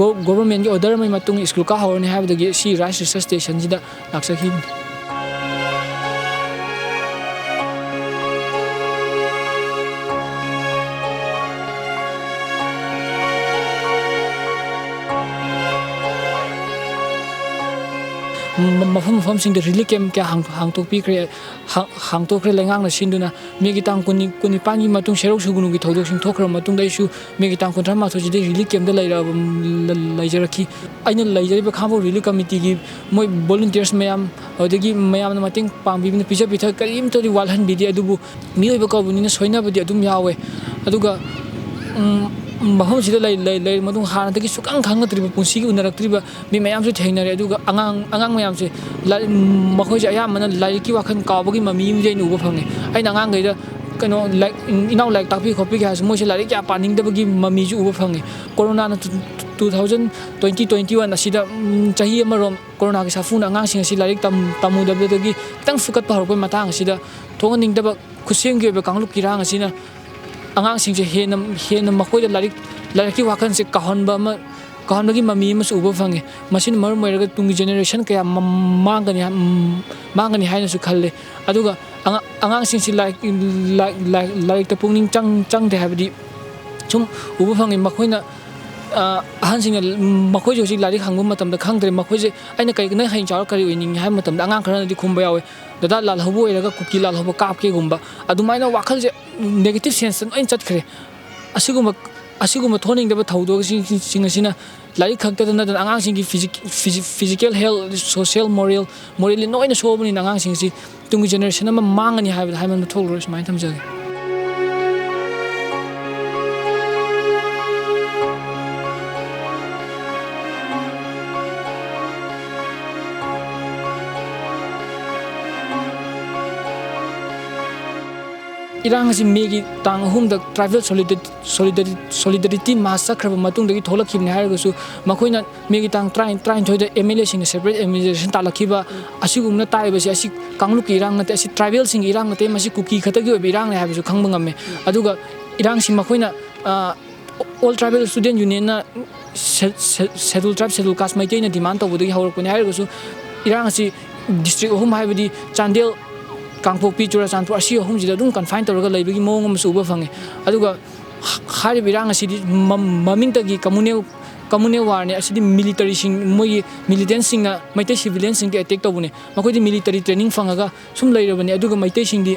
ꯒꯣ-, ꯒꯣꯚꯔꯟꯃꯦꯟꯠꯀꯤ ꯑꯣꯔꯗꯔ ꯑꯃꯒꯤ ꯃꯇꯨꯡ ꯁ꯭ꯀꯨꯜ ꯀꯥ ꯍꯧꯔꯅꯤ ꯍꯥꯏꯕꯗꯒꯤ ꯁꯤ ꯔꯥꯏꯁ ꯔꯤꯁꯔꯁ ꯁ꯭ꯇꯦꯁꯟꯁꯤꯗ ꯂꯥꯛꯆꯈꯤꯕꯅꯤ꯫ ꯃ-, ꯃꯐꯝ ꯃꯐꯝꯁꯤꯡꯗ ꯔꯤꯂꯤꯐ ꯀꯦꯝꯞ ꯀꯌꯥ ꯍꯥꯡ-, ꯍꯥꯡꯗꯣꯛꯄꯤꯈ꯭ꯔꯦ, ꯍꯥ-, ꯍꯥꯡꯗꯣꯛꯈ꯭ꯔꯦ ꯂꯩꯉꯥꯛꯅ ꯁꯤꯟꯗꯨꯅ꯫ ꯃꯦꯒꯤ ꯇꯥꯡ ꯀꯨꯟꯅꯤ-, ꯀꯨꯟꯅꯤꯄꯥꯟꯒꯤ ꯃꯇꯨꯡ ꯁꯦꯔꯧ ꯁꯨꯒꯨꯅꯨꯒꯤ ꯊꯧꯗꯣꯛꯁꯤꯡ ꯊꯣꯛꯈ꯭ꯔꯕ ꯃꯇꯨꯡꯗ ꯑꯩꯁꯨ ꯃꯦꯒꯤ ꯇꯥꯡ ꯀꯨꯟꯊ꯭ꯔꯥ ꯃꯥꯊꯣꯏꯁꯤꯗ ꯔꯤꯂꯤꯐ ꯀꯦꯝꯞꯇ ꯂꯩꯔꯛꯑꯕ, ꯂ-, ꯂꯩꯖꯔꯛꯈꯤ꯫ ꯑꯩꯅ ꯂꯩꯖꯔꯤꯕ ꯈꯥꯡꯉꯕꯣꯛ ꯔꯤꯂꯤꯐ ꯀꯃꯤꯇꯤꯒꯤ ꯃꯣꯏ ꯚꯣꯂꯨꯟꯇꯤꯌꯔꯁ ꯃꯌꯥꯝ, ꯑꯗꯨꯗꯒꯤ ꯃꯌꯥꯝꯅ ꯃꯇꯦꯡ ꯄꯥꯡꯕꯤꯕꯅ ꯄꯤꯖ ꯄꯤꯊꯛ ꯀꯔꯤꯝꯇꯗꯤ ꯋꯥꯠꯍꯟꯕꯤꯗꯦ꯫ ꯑꯗꯨꯕꯨ ꯃꯤꯑꯣꯏꯕ ꯀꯧꯕꯅꯤꯅ ꯁꯣꯏꯅꯕꯗꯤ ꯑꯗꯨꯝ ꯌꯥꯎꯋꯦ꯫ ꯑꯗꯨꯒ, ꯎꯝ, ꯃꯐꯝꯁꯤꯗ ꯂꯩ-, ꯂꯩ-, ꯂꯩꯔꯕ ꯃꯇꯨꯡ ꯍꯥꯟꯅꯗꯒꯤ ꯁꯨꯛꯈꯪ ꯈꯪꯅꯗ꯭ꯔꯤꯕ, ꯄꯨꯟꯁꯤꯒꯤ ꯎꯅꯔꯛꯇ꯭ꯔꯤꯕ ꯃꯤ ꯃꯌꯥꯝꯁꯨ ꯊꯦꯡꯅꯔꯦ꯫ ꯑꯗꯨꯒ ꯑꯉꯥꯡ, ꯑꯉꯥꯡ ꯃꯌꯥꯝꯁꯦ ꯂꯥꯏ-, ꯃꯈꯣꯏꯁꯦ ꯑꯌꯥꯝꯕꯅ ꯂꯥꯏꯔꯤꯛꯀꯤ ꯋꯥꯈꯜ ꯀꯥꯎꯕꯒꯤ ꯃꯃꯤ ꯑꯃꯗꯤ ꯑꯩꯅ ꯎꯕ ꯐꯪꯉꯦ꯫ ꯑꯩꯅ ꯑꯉꯥꯡꯈꯩꯗ ꯀꯩꯅꯣ, ꯂꯥꯏꯛ, ꯏꯅꯥꯎ ꯂꯥꯏꯔꯤꯛ ꯇꯥꯛꯄꯤꯒꯦ ꯈꯣꯠꯄꯤꯒꯦ ꯍꯥꯏꯔꯁꯨ ꯃꯣꯏꯁꯦ ꯂꯥꯏꯔꯤꯛ ꯀꯌꯥ ꯄꯥꯅꯤꯡꯗꯕꯒꯤ ꯃꯃꯤꯁꯨ ꯎꯕ ꯐꯪꯉꯦ꯫ ꯀꯣꯔꯣꯅꯥꯅ two, two thousand twenty, twenty one ꯑꯁꯤꯗ, ꯎꯝ, ꯆꯍꯤ ꯑꯃꯔꯣꯝ ꯀꯣꯔꯣꯅꯥꯒꯤ ꯁꯥꯐꯨꯅ ꯑꯉꯥꯡꯁꯤꯡ ꯑꯁꯤ ꯂꯥꯏꯔꯤꯛ ꯇꯝ-, ꯇꯝꯃꯨꯗꯕꯗꯒꯤ ꯈꯤꯇꯪ ꯐꯨꯀꯠꯄ ꯍꯧꯔꯛꯄꯒꯤ ꯃꯇꯥꯡ ꯑꯁꯤꯗ ꯊꯣꯛꯍꯟꯅꯤꯡꯗꯕ ꯈꯨꯠꯁꯦꯝꯒꯤ ꯑꯣꯏꯕ ꯀꯥꯡꯂꯨꯞꯀꯤ ꯏꯔꯥꯡ ꯑꯁꯤꯅ ꯑꯉꯥꯡꯁꯤꯡꯁꯦ ꯍꯦꯟꯅ, ꯍꯦꯟꯅ ꯃꯈꯣꯏꯗ ꯂꯥꯏꯔꯤꯛ, ꯂꯥꯏꯔꯤꯛꯀꯤ ꯋꯥꯈꯜꯁꯦ ꯀꯥꯎꯍꯟꯕ ꯑꯃ, ꯀꯥꯎꯍꯟꯕꯒꯤ ꯃꯃꯤ ꯑꯃꯁꯨ ꯎꯕ ꯐꯪꯉꯤ꯫ ꯃꯁꯤꯅ ꯃꯔꯝ ꯑꯣꯏꯔꯒ ꯇꯨꯡꯒꯤ ꯖꯦꯅꯦꯔꯦꯁꯟ ꯀꯌꯥ ꯃ-, ꯃꯥꯡꯒꯅꯤ ꯍꯥꯏ-, ꯃꯥꯡꯒꯅꯤ ꯍꯥꯏꯅꯁꯨ ꯈꯜꯂꯦ꯫ ꯑꯗꯨꯒ ꯑꯉꯥ-, ꯑꯉꯥꯡꯁꯤꯡꯁꯤ ꯂꯥꯏꯔꯤꯛ, ꯂꯥꯏ-, ꯂꯥꯏ-, ꯂꯥꯏꯔꯤꯛꯇ ꯄꯨꯛꯅꯤꯡ ꯆꯪ-, ꯆꯪꯗꯦ ꯍꯥꯏꯕꯗꯤ ꯁꯨꯝ ꯎꯕ ꯐꯪꯉꯤ꯫ ꯃꯈꯣꯏꯅ, ꯑ, ꯑꯍꯟꯁꯤꯡꯅ, ꯃꯈꯣꯏꯁꯦ ꯍꯧꯖꯤꯛ ꯂꯥꯏꯔꯤꯛ ꯍꯪꯕ ꯃꯇꯝꯗ ꯈꯪꯗ꯭ꯔꯦ꯫ ꯃꯈꯣꯏꯁꯦ ꯑꯩꯅ ꯀꯩ-, "ꯅꯪ ꯍꯌꯦꯡ ꯆꯥꯎꯔ ꯀꯔꯤ ꯑꯣꯏꯅꯤꯡꯉꯤ?" ꯍꯥꯏꯕ ꯃꯇꯝꯗ ꯑꯉꯥꯡ ꯈꯔꯅꯗꯤ ꯈꯨꯝꯕ ꯌꯥꯎꯋꯦ, "ꯗꯗꯥ ꯂꯥꯜꯍꯧꯕ ꯑꯣꯏꯔꯒ ꯀꯨꯀꯤ ꯂꯥꯜꯍꯧꯕ ꯀꯥꯞꯀꯦꯒꯨꯝꯕ"꯫ ꯑꯗꯨꯃꯥꯏꯅ ꯋꯥꯈꯜꯁꯦ ꯅꯦꯒꯦꯇꯤꯞ ꯁꯦꯟꯁꯇ ꯂꯣꯏ ꯆꯠꯈ꯭ꯔꯦ꯫ ꯑꯁꯤꯒꯨꯝꯕ, ꯑꯁꯤꯒꯨꯝꯕ ꯊꯣꯛꯍꯟꯅꯤꯡꯗꯕ ꯊꯧꯗꯣꯛꯁꯤꯡ, ꯁꯤꯡ ꯑꯁꯤꯅ ꯂꯥꯏꯔꯤꯛ ꯈꯛꯇꯗ ꯅꯠꯇꯅ ꯑꯉꯥꯡꯁꯤꯡꯒꯤ physic-, physi-, physical health, social, moral, morally ꯂꯣꯏꯅ ꯁꯣꯛꯑꯕꯅꯤꯅ ꯑꯉꯥꯡꯁꯤꯡꯁꯤ ꯇꯨꯡꯒꯤ generation ꯑꯃ ꯃꯥꯡꯉꯅꯤ ꯍꯥꯏꯕꯗ ꯍꯥꯏꯃꯟꯕ ꯊꯣꯛꯂꯔꯣꯏ꯫ ꯁꯨꯃꯥꯏꯅ ꯊꯝꯖꯒꯦ꯫ ꯏꯔꯥꯡ ꯑꯁꯤ ꯃꯦꯒꯤ ꯇꯥꯡ ꯑꯍꯨꯝꯗ tribal solidar-, solidar-, solidarity march ꯆꯠꯈ꯭ꯔꯕ ꯃꯇꯨꯡꯗꯒꯤ ꯊꯣꯛꯂꯛꯈꯤꯕꯅꯤ ꯍꯥꯏꯔꯒꯁꯨ, ꯃꯈꯣꯏꯅ ꯃꯦꯒꯤ ꯇꯥꯡ ꯇꯔꯥ, ꯇꯔꯥꯅꯤꯊꯣꯏꯗ MLA ꯁꯤꯡꯅ separate administration ꯇꯥꯜꯂꯛꯈꯤꯕ ꯑꯁꯤꯒꯨꯝꯅ ꯇꯥꯔꯤꯕꯁꯤ ꯑꯁꯤ ꯀꯥꯡꯂꯨꯞꯀꯤ ꯏꯔꯥꯡ ꯅꯠꯇꯦ, ꯑꯁꯤ tribal ꯁꯤꯡꯒꯤ ꯏꯔꯥꯡ ꯅꯠꯇꯦ, ꯃꯁꯤ ꯀꯨꯀꯤ ꯈꯛꯇꯒꯤ ꯑꯣꯏꯕ ꯏꯔꯥꯡꯅꯤ ꯍꯥꯏꯕꯁꯨ ꯈꯪꯕ ꯉꯝꯃꯦ꯫ ꯑꯗꯨꯒ ꯏꯔꯥꯡꯁꯤ ꯃꯈꯣꯏꯅ, ꯑ, All Tribal Student Union ꯅ ꯁꯦ-, ꯁꯦ-, Scheduled Tribe, Scheduled Caste ꯃꯩꯇꯩꯅ demand ꯇꯧꯕꯗꯒꯤ ꯍꯧꯔꯛꯄꯅꯤ ꯍꯥꯏꯔꯒꯁꯨ, ꯏꯔꯥꯡ ꯑꯁꯤ district ꯑꯍꯨꯝ, ꯍꯥꯏꯕꯗꯤ ꯆꯥꯟꯗꯦꯜ, ꯀꯥꯡꯄꯣꯛꯄꯤ, ꯆꯨꯔꯥꯆꯥꯟꯄꯨꯔ, ꯑꯁꯤ ꯑꯍꯨꯝꯁꯤꯗ ꯑꯗꯨꯝ confine ꯇꯧꯔꯒ ꯂꯩꯕꯒꯤ ꯃꯑꯣꯡ ꯑꯃꯁꯨ ꯎꯕ ꯐꯪꯉꯤ꯫ ꯑꯗꯨꯒ ꯍꯥꯏꯔꯤꯕ ꯏꯔꯥꯡ ꯑꯁꯤꯗꯤ ꯃ-, ꯃꯃꯤꯡꯇꯒꯤ communal, communal war ꯅꯤ꯫ ꯑꯁꯤꯗꯤ military ꯁꯤꯡ, ꯃꯣꯏꯒꯤ militant ꯁꯤꯡꯅ ꯃꯩꯇꯩ civilian ꯁꯤꯡꯗ attack ꯇꯧꯕꯅꯤ꯫ ꯃꯈꯣꯏꯗꯤ military training ꯐꯪꯉꯒ ꯁꯨꯝ ꯂꯩꯔꯕꯅꯤ꯫ ꯑꯗꯨꯒ ꯃꯩꯇꯩꯁꯤꯡꯗꯤ,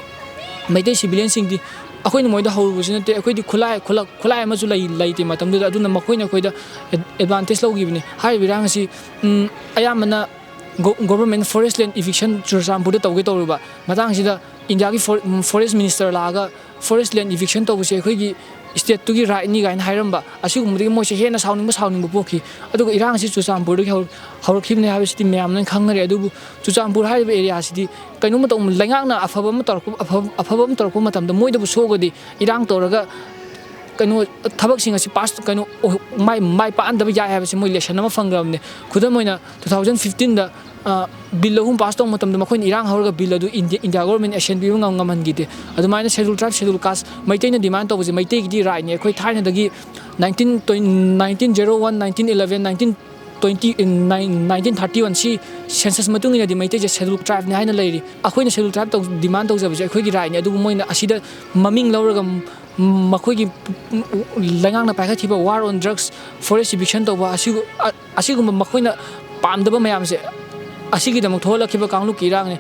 ꯃꯩꯇꯩ civilian ꯁꯤꯡꯗꯤ ꯑꯩꯈꯣꯏꯅ ꯃꯣꯏꯗ ꯍꯧꯔꯨꯕꯁꯨ ꯅꯠꯇꯦ, ꯑꯩꯈꯣꯏꯗꯤ ꯈꯨꯠꯂꯥꯏ, ꯈꯨꯠꯂꯥꯏ, ꯈꯨꯠꯂꯥꯏ ꯑꯃꯁꯨ ꯂꯩ-, ꯂꯩꯇꯦ ꯃꯇꯝꯗꯨꯗ꯫ ꯑꯗꯨꯅ ꯃꯈꯣꯏꯅ ꯑꯩꯈꯣꯏꯗ ad-, advantage ꯂꯧꯈꯤꯕꯅꯤ꯫ ꯍꯥꯏꯔꯤꯕ ꯏꯔꯥꯡ ꯑꯁꯤ, ꯎꯝ, ꯑꯌꯥꯝꯕꯅ go-, government forest land eviction ꯆꯨꯔꯆꯥꯟꯄꯨꯔꯗ ꯇꯧꯒꯦ ꯇꯧꯔꯨꯕ ꯃꯇꯥꯡꯁꯤꯗ ꯏꯟꯗꯤꯌꯥꯒꯤ for-, ꯎꯝ, forest minister ꯂꯥꯛꯑꯒ forest land eviction ꯇꯧꯕꯁꯦ ꯑꯩꯈꯣꯏꯒꯤ state ꯇꯨꯒꯤ right ꯅꯤ ꯀꯥꯏꯅ ꯍꯥꯏꯔꯝꯕ꯫ ꯑꯁꯤꯒꯨꯝꯕꯗꯒꯤ ꯃꯣꯏꯁꯦ ꯍꯦꯟꯅ ꯁꯥꯎꯅꯤꯡꯕ, ꯁꯥꯎꯅꯤꯡꯕ ꯄꯣꯛꯈꯤ꯫ ꯑꯗꯨꯒ ꯏꯔꯥꯡꯁꯤ ꯆꯨꯔꯆꯥꯟꯄꯨꯔꯗꯒꯤ ꯍꯧ-, ꯍꯧꯔꯛꯈꯤꯕꯅꯤ ꯍꯥꯏꯕꯁꯤꯗꯤ ꯃꯌꯥꯝ ꯂꯣꯏꯅ ꯈꯪꯅꯔꯦ꯫ ꯑꯗꯨꯕꯨ ꯆꯨꯔꯆꯥꯟꯄꯨꯔ ꯍꯥꯏꯔꯤꯕ area ꯁꯤꯗꯤ ꯀꯩꯅꯣꯝꯃ ꯇꯧ-, ꯂꯩꯉꯥꯛꯅ ꯑꯐꯕ ꯑꯃ ꯇꯧꯔꯛꯄ, ꯑꯐꯕ, ꯑꯐꯕ ꯑꯃ ꯇꯧꯔꯛꯄ ꯃꯇꯝꯗ ꯃꯣꯏꯗꯕꯨ ꯁꯣꯛꯑꯒꯗꯤ ꯏꯔꯥꯡ ꯇꯧꯔꯒ ꯀꯩꯅꯣ, ꯊꯕꯛꯁꯤꯡ ꯑꯁꯤ pass, ꯀꯩꯅꯣ, ꯑꯣꯏ-, ꯃꯥꯏ, ꯃꯥꯏ ꯄꯥꯛꯍꯟꯗꯕ ꯌꯥꯏ ꯍꯥꯏꯕꯁꯤ ꯃꯣꯏ lesson ꯑꯃ ꯐꯪꯈ꯭ꯔꯕꯅꯤ꯫ ꯈꯨꯗꯝ ꯑꯣꯏꯅ, two thousand fifteen ꯗ, ꯑ, bill ꯑꯍꯨꯝ pass ꯇꯧꯕ ꯃꯇꯝꯗ ꯃꯈꯣꯏꯅ ꯏꯔꯥꯡ ꯍꯧꯔꯒ bill ꯑꯗꯨ ꯏꯟꯗꯤ-, ꯏꯟꯗꯤꯌꯥ government action ꯄꯤꯕ ꯉꯝ-, ꯉꯝꯍꯟꯈꯤꯗꯦ꯫ ꯑꯗꯨꯃꯥꯏꯅ Scheduled Tribe, Scheduled Caste, ꯃꯩꯇꯩꯅ demand ꯇꯧꯕꯁꯦ ꯃꯩꯇꯩꯒꯤꯗꯤ right ꯅꯤ꯫ ꯑꯩꯈꯣꯏ ꯊꯥꯏꯅꯗꯒꯤ nineteen twenty, nineteen zero one, nineteen eleven, nineteen twenty, in nine-, nineteen thirty one ꯁꯤ census ꯃꯇꯨꯡ ꯏꯟꯅꯗꯤ ꯃꯩꯇꯩꯁꯦ Scheduled Tribe ꯅꯤ ꯍꯥꯏꯅ ꯂꯩꯔꯤ꯫ ꯑꯩꯈꯣꯏꯅ Scheduled Tribe ꯇꯧ-, demand ꯇꯧꯖꯕꯁꯦ ꯑꯩꯈꯣꯏꯒꯤ right ꯅꯤ꯫ ꯑꯗꯨꯕꯨ ꯃꯣꯏꯅ ꯑꯁꯤꯗ ꯃꯃꯤꯡ ꯂꯧꯔꯒ ꯃꯈꯣꯏꯒꯤ ꯂꯩꯉꯥꯛꯅ ꯄꯥꯏꯈꯠꯈꯤꯕ war on drugs, forest eviction ꯇꯧꯕ ꯑꯁꯤꯒꯨ-, ꯑ-, ꯑꯁꯤꯒꯨꯝꯕ ꯃꯈꯣꯏꯅ ꯄꯥꯝꯗꯕ ꯃꯌꯥꯝꯁꯦ ꯑꯁꯤꯒꯤꯗꯃꯛ ꯊꯣꯛꯍꯜꯂꯛꯈꯤꯕ ꯀꯥꯡꯂꯨꯞꯀꯤ ꯏꯔꯥꯡꯅꯤ꯫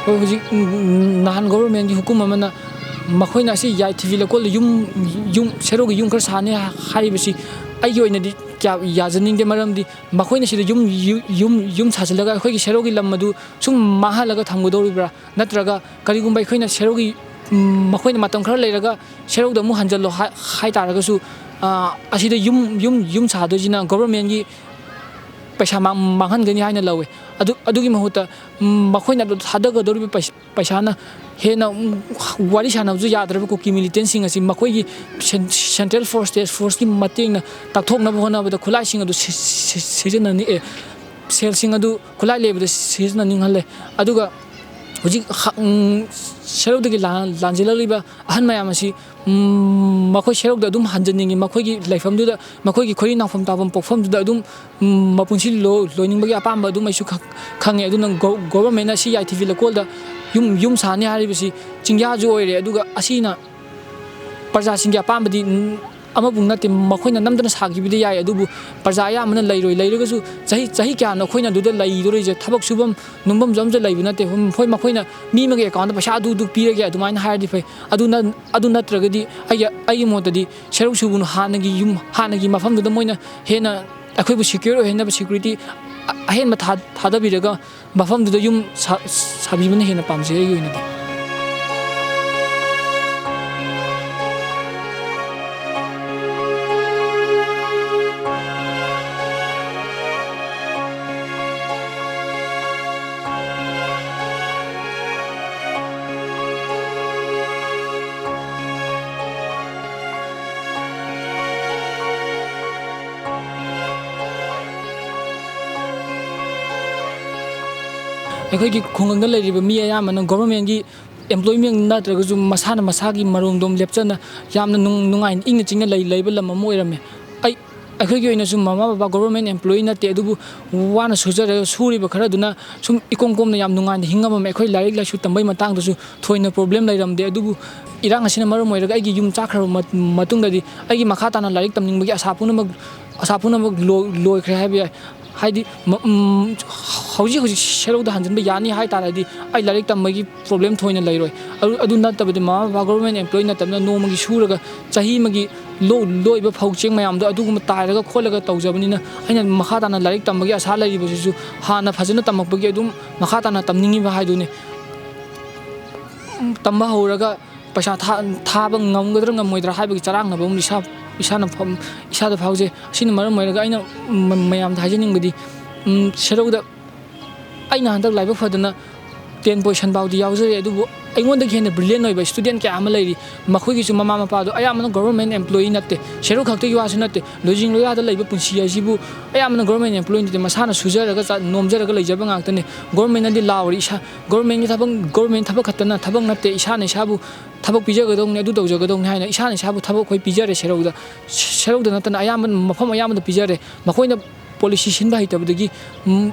ꯑꯩꯈꯣꯏ ꯍꯧꯖꯤꯛ, ꯎꯝ, ꯅꯍꯥꯟ ꯒꯣꯕꯔꯃꯦꯟꯒꯤ ꯍꯨꯀꯨꯝ ꯑꯃꯅ ꯃꯈꯣꯏꯅ ꯑꯁꯤ ꯌꯥꯏꯊꯤꯕꯤ ꯂꯩꯀꯣꯜꯗ ꯌꯨꯝ, ꯌꯨꯝ, ꯁꯦꯔꯧꯒꯤ ꯌꯨꯝ ꯈꯔ ꯁꯥꯅꯤ ꯍꯥꯏꯔꯤꯕꯁꯤ ꯑꯩꯒꯤ ꯑꯣꯏꯅꯗꯤ ꯀꯌꯥ ꯌꯥꯖꯅꯤꯡꯗꯦ꯫ ꯃꯔꯝꯗꯤ ꯃꯈꯣꯏꯅ ꯁꯤꯗ ꯌꯨꯝ, ꯌꯨ-, ꯌꯨꯝ, ꯌꯨꯝ ꯁꯥꯖꯤꯜꯂꯒ ꯑꯩꯈꯣꯏꯒꯤ ꯁꯦꯔꯧꯒꯤ ꯂꯝ ꯑꯗꯨ ꯁꯨꯝ ꯃꯥꯡꯍꯜꯂꯒ ꯊꯝꯒꯗꯧꯔꯤꯕ꯭ꯔꯥ? ꯅꯠꯇ꯭ꯔꯒ ꯀꯔꯤꯒꯨꯝꯕ ꯑꯩꯈꯣꯏꯅ ꯁꯦꯔꯧꯒꯤ, ꯎꯝ, ꯃꯈꯣꯏꯅ ꯃꯇꯝ ꯈꯔ ꯂꯩꯔꯒ ꯁꯦꯔꯧꯗ ꯑꯃꯨꯛ ꯍꯟꯖꯜꯂꯣ ꯍꯥꯏ, ꯍꯥꯏ ꯇꯥꯔꯒꯁꯨ, ꯑ, ꯑꯁꯤꯗ ꯌꯨꯝ, ꯌꯨꯝ, ꯌꯨꯝ ꯁꯥꯗꯣꯏꯁꯤꯅ ꯒꯣꯕꯔꯃꯦꯟꯒꯤ ꯄꯩꯁꯥ ꯃꯥꯡ-, ꯃꯥꯡꯍꯟꯒꯅꯤ ꯍꯥꯏꯅ ꯂꯧꯋꯦ꯫ ꯑꯗꯨ, ꯑꯗꯨꯒꯤ ꯃꯍꯨꯠꯇ, ꯎꯝ, ꯃꯈꯣꯏꯅ ꯑꯗꯨ ꯊꯥꯗꯒꯗꯧꯔꯤꯕ ꯄꯩꯁ-, ꯄꯩꯁꯥꯅ ꯍꯦꯟꯅ, ꯎꯝ, ꯋꯥꯔꯤ ꯁꯥꯟꯅꯕꯁꯨ ꯌꯥꯗ꯭ꯔꯕ ꯀꯨꯀꯤ ꯃꯤꯂꯤꯇꯦꯟꯁꯤꯡ ꯑꯁꯤ ꯃꯈꯣꯏꯒꯤ ꯁꯦꯟ-, ꯁꯦꯟꯇ꯭ꯔꯦꯜ ꯐꯣꯔꯁ, ꯁ꯭ꯇꯦꯠ ꯐꯣꯔꯁꯀꯤ ꯃꯇꯦꯡꯅ ꯇꯥꯛꯊꯣꯛꯅꯕ ꯍꯣꯠꯅꯕꯗ ꯈꯨꯠꯂꯥꯏꯁꯤꯡ ꯑꯗꯨ ꯁꯤ-, ꯁꯤ-, ꯁꯤꯖꯤꯟꯅꯅꯤꯡꯑꯦ꯫ ꯁꯦꯜꯁꯤꯡ ꯑꯗꯨ ꯈꯨꯠꯂꯥꯏ ꯂꯩꯕꯗ ꯁꯤꯖꯤꯟꯅꯅꯤꯡꯍꯜꯂꯦ꯫ ꯑꯗꯨꯒ ꯍꯧꯖꯤꯛ ꯍ-, ꯎꯝ, ꯁꯦꯔꯧꯗꯒꯤ ꯂꯥꯟ-, ꯂꯥꯟꯖꯦꯜꯂꯛꯂꯤꯕ ꯑꯍꯟ ꯃꯌꯥꯝ ꯑꯁꯤ, ꯎꯝ, ꯃꯈꯣꯏ ꯁꯦꯔꯧꯗ ꯑꯗꯨꯝ ꯍꯟꯖꯟꯅꯤꯡꯉꯤ꯫ ꯃꯈꯣꯏꯒꯤ ꯂꯩꯐꯝꯗꯨꯗ, ꯃꯈꯣꯏꯒꯤ ꯈꯣꯏꯔꯤ ꯅꯥꯎꯐꯝ ꯇꯥꯐꯝ ꯄꯣꯛꯐꯝꯗꯨꯗ ꯑꯗꯨꯝ, ꯎꯝ, ꯃꯄꯨꯟꯁꯤ ꯂꯣ-, ꯂꯣꯏꯅꯤꯡꯕꯒꯤ ꯑꯄꯥꯝꯕ ꯑꯗꯨꯝ ꯑꯩꯁꯨ ꯈ-, ꯈꯪꯉꯦ꯫ ꯑꯗꯨꯅ ꯒꯣ-, ꯒꯣꯕꯔꯃꯦꯟꯅ ꯁꯤ ꯌꯥꯏꯊꯤꯕꯤ ꯂꯩꯀꯣꯜꯗ ꯌꯨꯝ, ꯌꯨꯝ ꯁꯥꯅꯤ ꯍꯥꯏꯔꯤꯕꯁꯤ ꯆꯤꯡꯌꯥꯁꯨ ꯑꯣꯏꯔꯦ꯫ ꯑꯗꯨꯒ ꯑꯁꯤꯅ ꯄ꯭ꯔꯖꯥꯁꯤꯡꯒꯤ ꯑꯄꯥꯝꯕꯗꯤ, ꯎꯝ, ꯑꯃꯕꯨ ꯅꯠꯇꯦ, ꯃꯈꯣꯏꯅ ꯅꯝꯗꯅ ꯁꯥꯈꯤꯕꯗꯤ ꯌꯥꯏ, ꯑꯗꯨꯕꯨ ꯄ꯭ꯔꯖꯥ ꯑꯌꯥꯝꯕꯅ ꯂꯩꯔꯣꯏ꯫ ꯂꯩꯔꯒꯁꯨ ꯆꯍꯤ, ꯆꯍꯤ ꯀꯌꯥꯅꯣ ꯑꯩꯈꯣꯏꯅ ꯑꯗꯨꯗ ꯂꯩꯗꯣꯔꯤꯁꯦ? ꯊꯕꯛ ꯁꯨꯐꯝ ꯅꯣꯝꯐꯝꯁꯨ ꯑꯝꯇ ꯂꯩꯕ ꯅꯠꯇꯦ꯫ ꯍꯣꯏ, ꯃꯈꯣꯏꯅ ꯃꯤ ꯑꯃꯒꯤ ꯑꯦꯀꯥꯎꯟꯗ ꯄꯩꯁꯥ ꯑꯗꯨ, ꯑꯗꯨ ꯄꯤꯔꯒꯦ ꯑꯗꯨꯃꯥꯏꯅ ꯍꯥꯏꯔꯗꯤ ꯐꯩ꯫ ꯑꯗꯨ ꯅ-, ꯑꯗꯨ ꯅꯠꯇ꯭ꯔꯒꯗꯤ ꯑꯩꯒꯤ, ꯑꯩꯒꯤ ꯃꯣꯠꯇꯗꯤ ꯁꯦꯔꯧ ꯁꯨꯕꯅ ꯍꯥꯟꯅꯒꯤ ꯌꯨꯝ, ꯍꯥꯟꯅꯒꯤ ꯃꯐꯝꯗꯨꯗ ꯃꯣꯏꯅ ꯍꯦꯟꯅ ꯑꯩꯈꯣꯏꯕꯨ ꯁꯦꯀ꯭ꯌꯣꯔ ꯑꯣꯏꯍꯟꯅꯕ ꯁꯦꯀ꯭ꯌꯨꯔꯤꯇꯤ ꯑ-, ꯑꯍꯦꯟꯕ ꯊꯥ-, ꯊꯥꯗꯕꯤꯔꯒ ꯃꯐꯝꯗꯨꯗ ꯌꯨꯝ ꯁꯥ-, ꯁꯥꯕꯤꯕꯅ ꯍꯦꯟꯅ ꯄꯥꯝꯖꯩ ꯑꯩꯒꯤ ꯑꯣꯏꯅꯗꯤ꯫ ꯑꯩꯈꯣꯏꯒꯤ ꯈꯨꯡꯒꯪꯗ ꯂꯩꯔꯤꯕ ꯃꯤ ꯑꯌꯥꯝꯕꯅ ꯒꯣꯕꯔꯃꯦꯟꯒꯤ ꯑꯦꯝꯄ꯭ꯂꯣꯏꯃꯦꯟ ꯅꯠꯇ꯭ꯔꯒꯁꯨ ꯃꯁꯥꯅ ꯃꯁꯥꯒꯤ ꯃꯔꯣꯝꯗꯣꯝ ꯂꯦꯞꯆꯅ ꯌꯥꯝꯅ ꯅꯨꯡ-, ꯅꯨꯡꯉꯥꯏꯅ ꯏꯪꯅ ꯆꯤꯛꯅ ꯂꯩ-, ꯂꯩꯕ ꯂꯝ ꯑꯃ ꯑꯣꯏꯔꯝꯃꯦ꯫ ꯑꯩ, ꯑꯩꯈꯣꯏꯒꯤ ꯑꯣꯏꯅꯁꯨ ꯃꯃꯥ ꯕꯕꯥ ꯒꯣꯕꯔꯃꯦꯟ ꯑꯦꯝꯄ꯭ꯂꯣꯌꯤ ꯅꯠꯇꯦ, ꯑꯗꯨꯕꯨ ꯋꯥꯅ ꯁꯨꯖꯔꯒ ꯁꯨꯔꯤꯕ ꯈꯔꯗꯨꯅ ꯁꯨꯝ ꯏꯀꯣꯝ ꯀꯣꯝꯅ ꯌꯥꯝ ꯅꯨꯡꯉꯥꯏꯅ ꯍꯤꯡꯉꯝꯃꯝꯃꯦ꯫ ꯑꯩꯈꯣꯏ ꯂꯥꯏꯔꯤꯛ ꯂꯥꯏꯁꯨ ꯇꯝꯕꯒꯤ ꯃꯇꯥꯡꯗꯁꯨ ꯊꯣꯏꯅ ꯄ꯭ꯔꯣꯕ꯭ꯂꯦꯝ ꯂꯩꯔꯝꯗꯦ꯫ ꯑꯗꯨꯕꯨ ꯏꯔꯥꯡ ꯑꯁꯤꯅ ꯃꯔꯝ ꯑꯣꯏꯔꯒ ꯑꯩꯒꯤ ꯌꯨꯝ ꯆꯥꯛꯈ꯭ꯔꯕ ꯃꯠ-, ꯃꯇꯨꯡꯗꯗꯤ ꯑꯩꯒꯤ ꯃꯈꯥ ꯇꯥꯅ ꯂꯥꯏꯔꯤꯛ ꯇꯝꯅꯤꯡꯕꯒꯤ ꯑꯁꯥ ꯄꯨꯝꯅꯃꯛ, ꯑꯁꯥ ꯄꯨꯝꯅꯃꯛ ꯂꯣ-, ꯂꯣꯏꯈ꯭ꯔꯦ ꯍꯥꯏꯕ ꯌꯥꯏ꯫ ꯍꯥꯏꯗꯤ, ꯃ-, ꯎꯝ, ꯍꯧꯖꯤꯛ ꯍꯧꯖꯤꯛ ꯁꯦꯔꯧꯗ ꯍꯟꯖꯤꯟꯕ ꯌꯥꯅꯤ ꯍꯥꯏ ꯇꯥꯔꯗꯤ, ꯑꯩ ꯂꯥꯏꯔꯤꯛ ꯇꯝꯕꯒꯤ problem ꯊꯣꯏꯅ ꯂꯩꯔꯣꯏ꯫ ꯑꯗꯨ, ꯑꯗꯨ ꯅꯠꯇꯕꯗꯤ, ꯃꯃꯥ ꯃꯄꯥ government employee ꯅꯠꯇꯕꯅꯤꯅ, ꯅꯣꯡꯃꯒꯤ ꯁꯨꯔꯒ, ꯆꯍꯤ ꯑꯃꯒꯤ ꯂꯣ-, ꯂꯣꯛꯏꯕ ꯐꯧ ꯆꯦꯡ ꯃꯌꯥꯝꯗꯣ, ꯑꯗꯨꯒꯨꯝꯕ ꯇꯥꯏꯔꯒ ꯈꯣꯠꯂꯒ ꯇꯧꯖꯕꯅꯤꯅ, ꯑꯩꯅ ꯃꯈꯥ ꯇꯥꯅ ꯂꯥꯏꯔꯤꯛ ꯇꯝꯕꯒꯤ ꯑꯁꯥ ꯂꯩꯔꯤꯕꯁꯤꯁꯨ ꯍꯥꯟꯅ ꯐꯖꯅ ꯇꯝꯃꯛꯄꯒꯤ ꯑꯗꯨꯝ ꯃꯈꯥ ꯇꯥꯅ ꯇꯝꯅꯤꯡꯉꯤꯕ ꯍꯥꯏꯗꯨꯅꯤ꯫ ꯇꯝꯕ ꯍꯧꯔꯒ ꯄꯩꯁꯥ ꯊꯥ-, ꯊꯥꯕ ꯉꯝꯒꯗ꯭ꯔꯥ ꯉꯝꯃꯣꯏꯗ꯭ꯔꯥ ꯍꯥꯏꯕꯒꯤ ꯆꯔꯥꯡꯅꯕ ꯑꯃ ꯏꯁꯥ, ꯏꯁꯥꯅ ꯐꯥꯎ-, ꯏꯁꯥꯗ ꯐꯥꯎꯖꯩ꯫ ꯑꯁꯤꯅ ꯃꯔꯝ ꯑꯣꯏꯔꯒ ꯑꯩꯅ ꯃ-, ꯃꯌꯥꯝꯗ ꯍꯥꯏꯖꯅꯤꯡꯕꯗꯤ, ꯎꯝ, ꯁꯦꯔꯧꯗ ꯑꯩꯅ ꯍꯟꯗꯛ ꯂꯥꯏꯕꯛ ꯐꯗꯅ ten position ꯐꯥꯎꯗꯤ ꯌꯥꯎꯖꯔꯦ, ꯑꯗꯨꯕꯨ ꯑꯩꯉꯣꯟꯗꯒꯤ ꯍꯦꯟꯅ brilliant ꯑꯣꯏꯕ student ꯀꯌꯥ ꯑꯃ ꯂꯩꯔꯤ꯫ ꯃꯈꯣꯏꯒꯤꯁꯨ ꯃꯃꯥ ꯃꯄꯥꯗꯣ ꯑꯌꯥꯝꯕꯅ government employee ꯅꯠꯇꯦ꯫ ꯁꯦꯔꯧ ꯈꯛꯇꯒꯤ ꯋꯥꯁꯨ ꯅꯠꯇꯦ, ꯂꯣꯏꯖꯤꯡ ꯂꯣꯏꯌꯥꯗ ꯂꯩꯕ ꯄꯨꯟꯁꯤ ꯍꯥꯏꯁꯤꯕꯨ ꯑꯌꯥꯝꯕꯅ government employee ꯅꯠꯇꯦ꯫ ꯃꯁꯥꯅ ꯁꯨꯖꯔꯒ ꯆꯥ-, ꯅꯣꯝꯖꯔꯒ ꯂꯩꯖꯕ ꯉꯥꯛꯇꯅꯤ꯫ Government ꯅꯗꯤ ꯂꯥꯎꯔꯤ, ꯏꯁꯥ, government ꯀꯤ ꯊꯕꯛ, government ꯊꯕꯛ ꯈꯛꯇꯅ ꯊꯕꯛ ꯅꯠꯇꯦ, ꯏꯁꯥꯅ ꯏꯁꯥꯕꯨ ꯊꯕꯛ ꯄꯤꯖꯒꯗꯧꯅꯤ, ꯑꯗꯨ ꯇꯧꯖꯒꯗꯧꯅꯤ ꯍꯥꯏꯅ ꯏꯁꯥꯅ ꯏꯁꯥꯕꯨ ꯊꯕꯛ ꯑꯩꯈꯣꯏ ꯄꯤꯖꯔꯦ ꯁꯦꯔꯧꯗ꯫ ꯁꯦꯔꯧꯗ ꯅꯠꯇꯅ ꯑꯌꯥꯝꯕ ꯃꯐꯝ ꯑꯌꯥꯝꯕꯗ ꯄꯤꯖꯔꯦ꯫ ꯃꯈꯣꯏꯅ policy ꯁꯤꯟꯕ ꯍꯩꯇꯕꯗꯒꯤ, ꯎꯝ,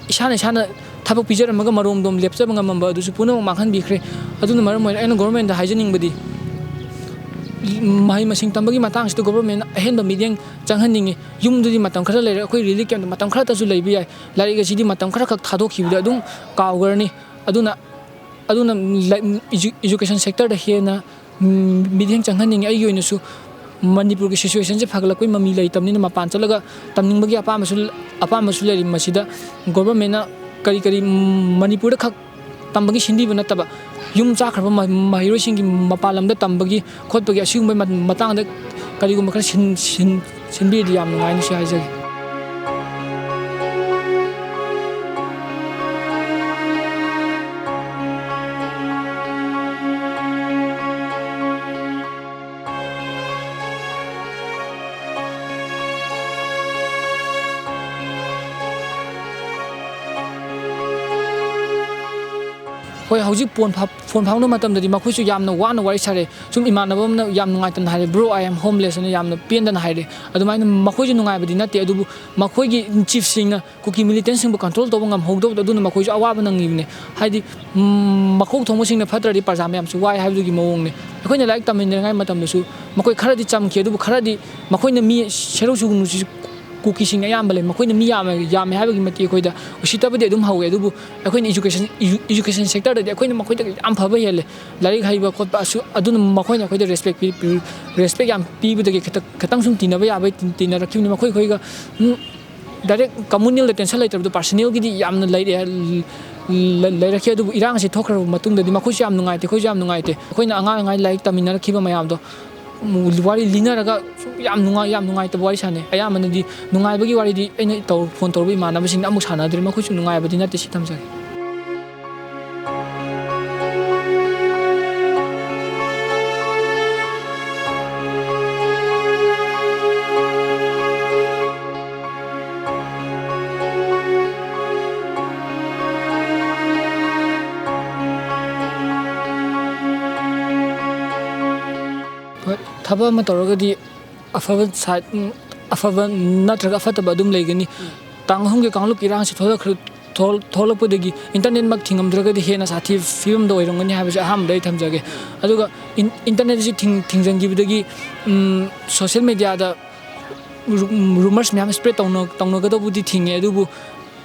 ꯏꯁꯥꯅ ꯏꯁꯥꯅ ꯊꯕꯛ ꯄꯤꯖꯔꯝꯃꯒ ꯃꯔꯣꯝꯗꯣꯝ ꯂꯦꯞꯆꯕ ꯉꯝꯃꯝꯕ ꯑꯗꯨꯁꯨ ꯄꯨꯝꯅꯃꯛ ꯃꯥꯡꯍꯟꯕꯤꯈ꯭ꯔꯦ꯫ ꯑꯗꯨꯅ ꯃꯔꯝ ꯑꯣꯏꯔꯒ ꯑꯩꯅ government ꯗ ꯍꯥꯏꯖꯅꯤꯡꯕꯗꯤ, ꯃꯍꯩ ꯃꯁꯤꯡ ꯇꯝꯕꯒꯤ ꯃꯇꯥꯡꯁꯤꯗ government ꯅ ꯑꯍꯦꯟꯕ ꯃꯤꯠꯌꯦꯡ ꯆꯪꯍꯟꯅꯤꯡꯉꯤ꯫ ꯌꯨꯝꯗꯗꯤ ꯃꯇꯝ ꯈꯔ ꯂꯩꯔꯦ, ꯑꯩꯈꯣꯏ relief camp ꯇ ꯃꯇꯝ ꯈꯔꯇꯁꯨ ꯂꯩꯕ ꯌꯥꯏ꯫ ꯂꯥꯏꯔꯤꯛ ꯑꯁꯤꯗꯤ ꯃꯇꯝ ꯈꯔꯈꯛ ꯊꯥꯗꯣꯛꯈꯤꯕꯗ ꯑꯗꯨꯝ ꯀꯥꯎꯈ꯭ꯔꯅꯤ꯫ ꯑꯗꯨꯅ, ꯑꯗꯨꯅ ꯂꯥꯏ-, edu-, education sector ꯗ ꯍꯦꯟꯅ, ꯎꯝ, ꯃꯤꯠꯌꯦꯡ ꯆꯪꯍꯟꯅꯤꯡꯉꯤ꯫ ꯑꯩꯒꯤ ꯑꯣꯏꯅꯁꯨ ꯃꯅꯤꯄꯨꯔꯒꯤ situation ꯁꯦ ꯐꯒꯠꯂꯛꯄꯒꯤ ꯃꯃꯤ ꯂꯩꯇꯕꯅꯤꯅ, ꯃꯄꯥꯟ ꯆꯠꯂꯒ ꯇꯝꯅꯤꯡꯕꯒꯤ ꯑꯄꯥꯝꯕꯁꯨ, ꯑꯄꯥꯝꯕꯁꯨ ꯂꯩꯔꯤ꯫ ꯃꯁꯤꯗ government ꯅ ꯀꯔꯤ ꯀꯔꯤ, ꯎꯝ, ꯃꯅꯤꯄꯨꯔꯗ ꯈꯛ ꯇꯝꯕꯒꯤ ꯁꯤꯟꯕꯤꯕ ꯅꯠꯇꯕ, ꯌꯨꯝ ꯆꯥꯈ꯭ꯔꯕ ꯃ-, ꯃꯍꯩꯔꯣꯏꯁꯤꯡꯒꯤ ꯃꯄꯥꯟ ꯂꯝꯗ ꯇꯝꯕꯒꯤ ꯈꯣꯠꯄꯒꯤ ꯑꯁꯤꯒꯨꯝꯕ ꯃ-, ꯃꯇꯥꯡꯗ ꯀꯔꯤꯒꯨꯝꯕ ꯈꯔ ꯁꯤꯟ-, ꯁꯤꯟ-, ꯁꯤꯟꯕꯤꯔꯗꯤ ꯌꯥꯝ ꯅꯨꯡꯉꯥꯏꯅꯤ ꯁꯤ ꯍꯥꯏꯖꯒꯦ꯫ ꯍꯣꯏ, ꯍꯧꯖꯤꯛ ꯄꯣꯟ ꯐꯥ-, ꯐꯣꯟ ꯐꯥꯎꯅꯕ ꯃꯇꯝꯗꯗꯤ ꯃꯈꯣꯏꯁꯨ ꯌꯥꯝꯅ ꯋꯥꯅ ꯋꯥꯔꯤ ꯁꯥꯔꯦ꯫ ꯁꯨꯝ ꯏꯃꯥꯟꯅꯕ ꯑꯃꯅ ꯌꯥꯝ ꯅꯨꯡꯉꯥꯏꯇꯅ ꯍꯥꯏꯔꯦ, "Bro, I am homeless" ꯑꯅ ꯌꯥꯝꯅ ꯄꯦꯟꯗꯅ ꯍꯥꯏꯔꯦ꯫ ꯑꯗꯨꯃꯥꯏꯅ ꯃꯈꯣꯏꯁꯨ ꯅꯨꯡꯉꯥꯏꯕꯗꯤ ꯅꯠꯇꯦ, ꯑꯗꯨꯕꯨ ꯃꯈꯣꯏꯒꯤ chief ꯁꯤꯡꯅ ꯀꯨꯀꯤ militant ꯁꯤꯡꯕꯨ control ꯇꯧꯕ ꯉꯝꯍꯧꯗꯕꯗꯣ, ꯑꯗꯨꯅ ꯃꯈꯣꯏꯁꯨ ꯑꯋꯥꯕ ꯅꯪꯉꯤꯕꯅꯦ꯫ ꯍꯥꯏꯗꯤ, ꯎꯝ, ꯃꯀꯣꯛ ꯊꯣꯡꯕꯁꯤꯡꯅ ꯐꯠꯇ꯭ꯔꯗꯤ ꯄ꯭ꯔꯖꯥ ꯃꯌꯥꯝꯁꯨ ꯋꯥꯏ ꯍꯥꯏꯕꯗꯨꯒꯤ ꯃꯑꯣꯡꯅꯦ꯫ ꯑꯩꯈꯣꯏꯅ ꯂꯥꯏꯔꯤꯛ ꯇꯝꯃꯤꯟꯅꯔꯤꯉꯩ ꯃꯇꯝꯗꯁꯨ ꯃꯈꯣꯏ ꯈꯔꯗꯤ ꯆꯝꯈꯤ, ꯑꯗꯨꯕꯨ ꯈꯔꯗꯤ ꯃꯈꯣꯏꯅ ꯃꯤ ꯁꯦꯔꯧ ꯁꯨꯒꯨꯅꯨꯁꯤ ꯀꯨꯀꯤꯁꯤꯡꯅ ꯑꯌꯥꯝꯕ ꯂꯩ꯫ ꯃꯈꯣꯏꯅ ꯃꯤ ꯌꯥꯝꯃꯦ, ꯌꯥꯝꯃꯦ ꯍꯥꯏꯕꯒꯤ ꯃꯇꯤꯛ ꯑꯩꯈꯣꯏꯗ ꯎꯁꯤꯠꯇꯕꯗꯤ ꯑꯗꯨꯝ ꯍꯧꯋꯦ꯫ ꯑꯗꯨꯕꯨ ꯑꯩꯈꯣꯏꯅ education, edu-, education sectorꯗꯗꯤ ꯑꯩꯈꯣꯏꯅ ꯃꯈꯣꯏꯗꯒꯤ ꯌꯥꯝ ꯐꯕ ꯍꯦꯜꯂꯦ꯫ ꯂꯥꯏꯔꯤꯛ ꯍꯩꯕ ꯈꯣꯠꯄ ꯑꯁꯨ-, ꯑꯗꯨꯅ ꯃꯈꯣꯏꯅ ꯑꯩꯈꯣꯏꯗ respect ꯄꯤ-, ꯄꯤ-, respect ꯌꯥꯝ ꯄꯤꯕꯗꯒꯤ ꯈꯤꯇꯪ, ꯈꯤꯇꯪ ꯁꯨꯝ ꯇꯤꯟꯅꯕ ꯌꯥꯕꯩ ꯇꯤꯟ-, ꯇꯤꯟꯅꯔꯛꯈꯤꯕꯅꯤ꯫ ꯃꯈꯣꯏ ꯑꯩꯈꯣꯏꯒ, ꯎꯝ, direct communalꯗ tension ꯂꯩꯇꯕꯗꯣ, personalꯒꯤꯗꯤ ꯌꯥꯝꯅ ꯂꯩꯔꯛꯑꯦ, ꯂ-, ꯂꯩꯔꯛꯈꯤ꯫ ꯑꯗꯨꯕꯨ ꯏꯔꯥꯡꯁꯤ ꯊꯣꯛꯈ꯭ꯔꯕ ꯃꯇꯨꯡꯗꯗꯤ ꯃꯈꯣꯏꯁꯨ ꯌꯥꯝ ꯅꯨꯡꯉꯥꯏꯇꯦ, ꯑꯩꯈꯣꯏꯁꯨ ꯌꯥꯝ ꯅꯨꯡꯉꯥꯏꯇꯦ꯫ ꯑꯩꯈꯣꯏꯅ ꯑꯉꯥꯡ ꯑꯣꯏꯔꯤꯉꯩ ꯂꯥꯏꯔꯤꯛ ꯇꯝꯃꯤꯟꯅꯔꯛꯈꯤꯕ ꯃꯌꯥꯝꯗꯣ, ꯎꯝ, ꯋꯥꯔꯤ ꯂꯤꯅꯔꯒ ꯌꯥꯝ ꯅꯨꯡꯉꯥꯏ, ꯌꯥꯝ ꯅꯨꯡꯉꯥꯏꯇꯕ ꯋꯥꯔꯤ ꯁꯥꯟꯅꯩ꯫ ꯑꯌꯥꯝꯕꯅꯗꯤ ꯅꯨꯡꯉꯥꯏꯕꯒꯤ ꯋꯥꯔꯤꯗꯤ ꯑꯩꯅ ꯇꯧ-, phone ꯇꯧꯔꯨꯕ ꯏꯃꯥꯟꯅꯕꯁꯤꯡꯗ ꯑꯃꯨꯛ ꯁꯥꯟꯅꯗ꯭ꯔꯦ꯫ ꯃꯈꯣꯏꯁꯨ ꯅꯨꯡꯉꯥꯏꯕꯗꯤ ꯅꯠꯇꯦ, ꯁꯤ ꯊꯝꯖꯒꯦ꯫ ꯍꯣꯏ, ꯊꯕꯛ ꯑꯃ ꯇꯧꯔꯒꯗꯤ ꯑꯐꯕ side, ꯎꯝ, ꯑꯐꯕ ꯅꯠꯇ꯭ꯔꯒ ꯑꯐꯠꯇꯕ ꯑꯗꯨꯝ ꯂꯩꯒꯅꯤ꯫ ꯎꯝ꯫ ꯇꯥꯡ ꯑꯍꯨꯝꯒꯤ ꯀꯥꯡꯂꯨꯞꯀꯤ ꯏꯔꯥꯡꯁꯤ ꯊꯣꯛꯂꯛꯈ꯭ꯔ-, ꯊꯣꯛ-, ꯊꯣꯛꯂꯛꯄꯗꯒꯤ internetꯃꯛ ꯊꯤꯡꯉꯝꯗ꯭ꯔꯒꯗꯤ ꯍꯦꯟꯅ ꯁꯥꯊꯤꯕ ꯐꯤꯕꯝꯗ ꯑꯣꯏꯔꯝꯒꯅꯤ ꯍꯥꯏꯕꯁꯤ ꯑꯍꯥꯟꯕꯗ ꯑꯩ ꯊꯝꯖꯒꯦ꯫ ꯎꯝ꯫ ꯑꯗꯨꯒ in-, internetꯁꯤ thing-, ꯊꯤꯡꯖꯤꯟꯈꯤꯕꯗꯒꯤ, um, social mediaꯗ ru-, rumors ꯃꯌꯥꯝ spread ꯇꯧꯅ-, ꯇꯧꯅꯒꯗꯧꯕꯗꯤ ꯊꯤꯡꯉꯦ꯫ ꯑꯗꯨꯕꯨ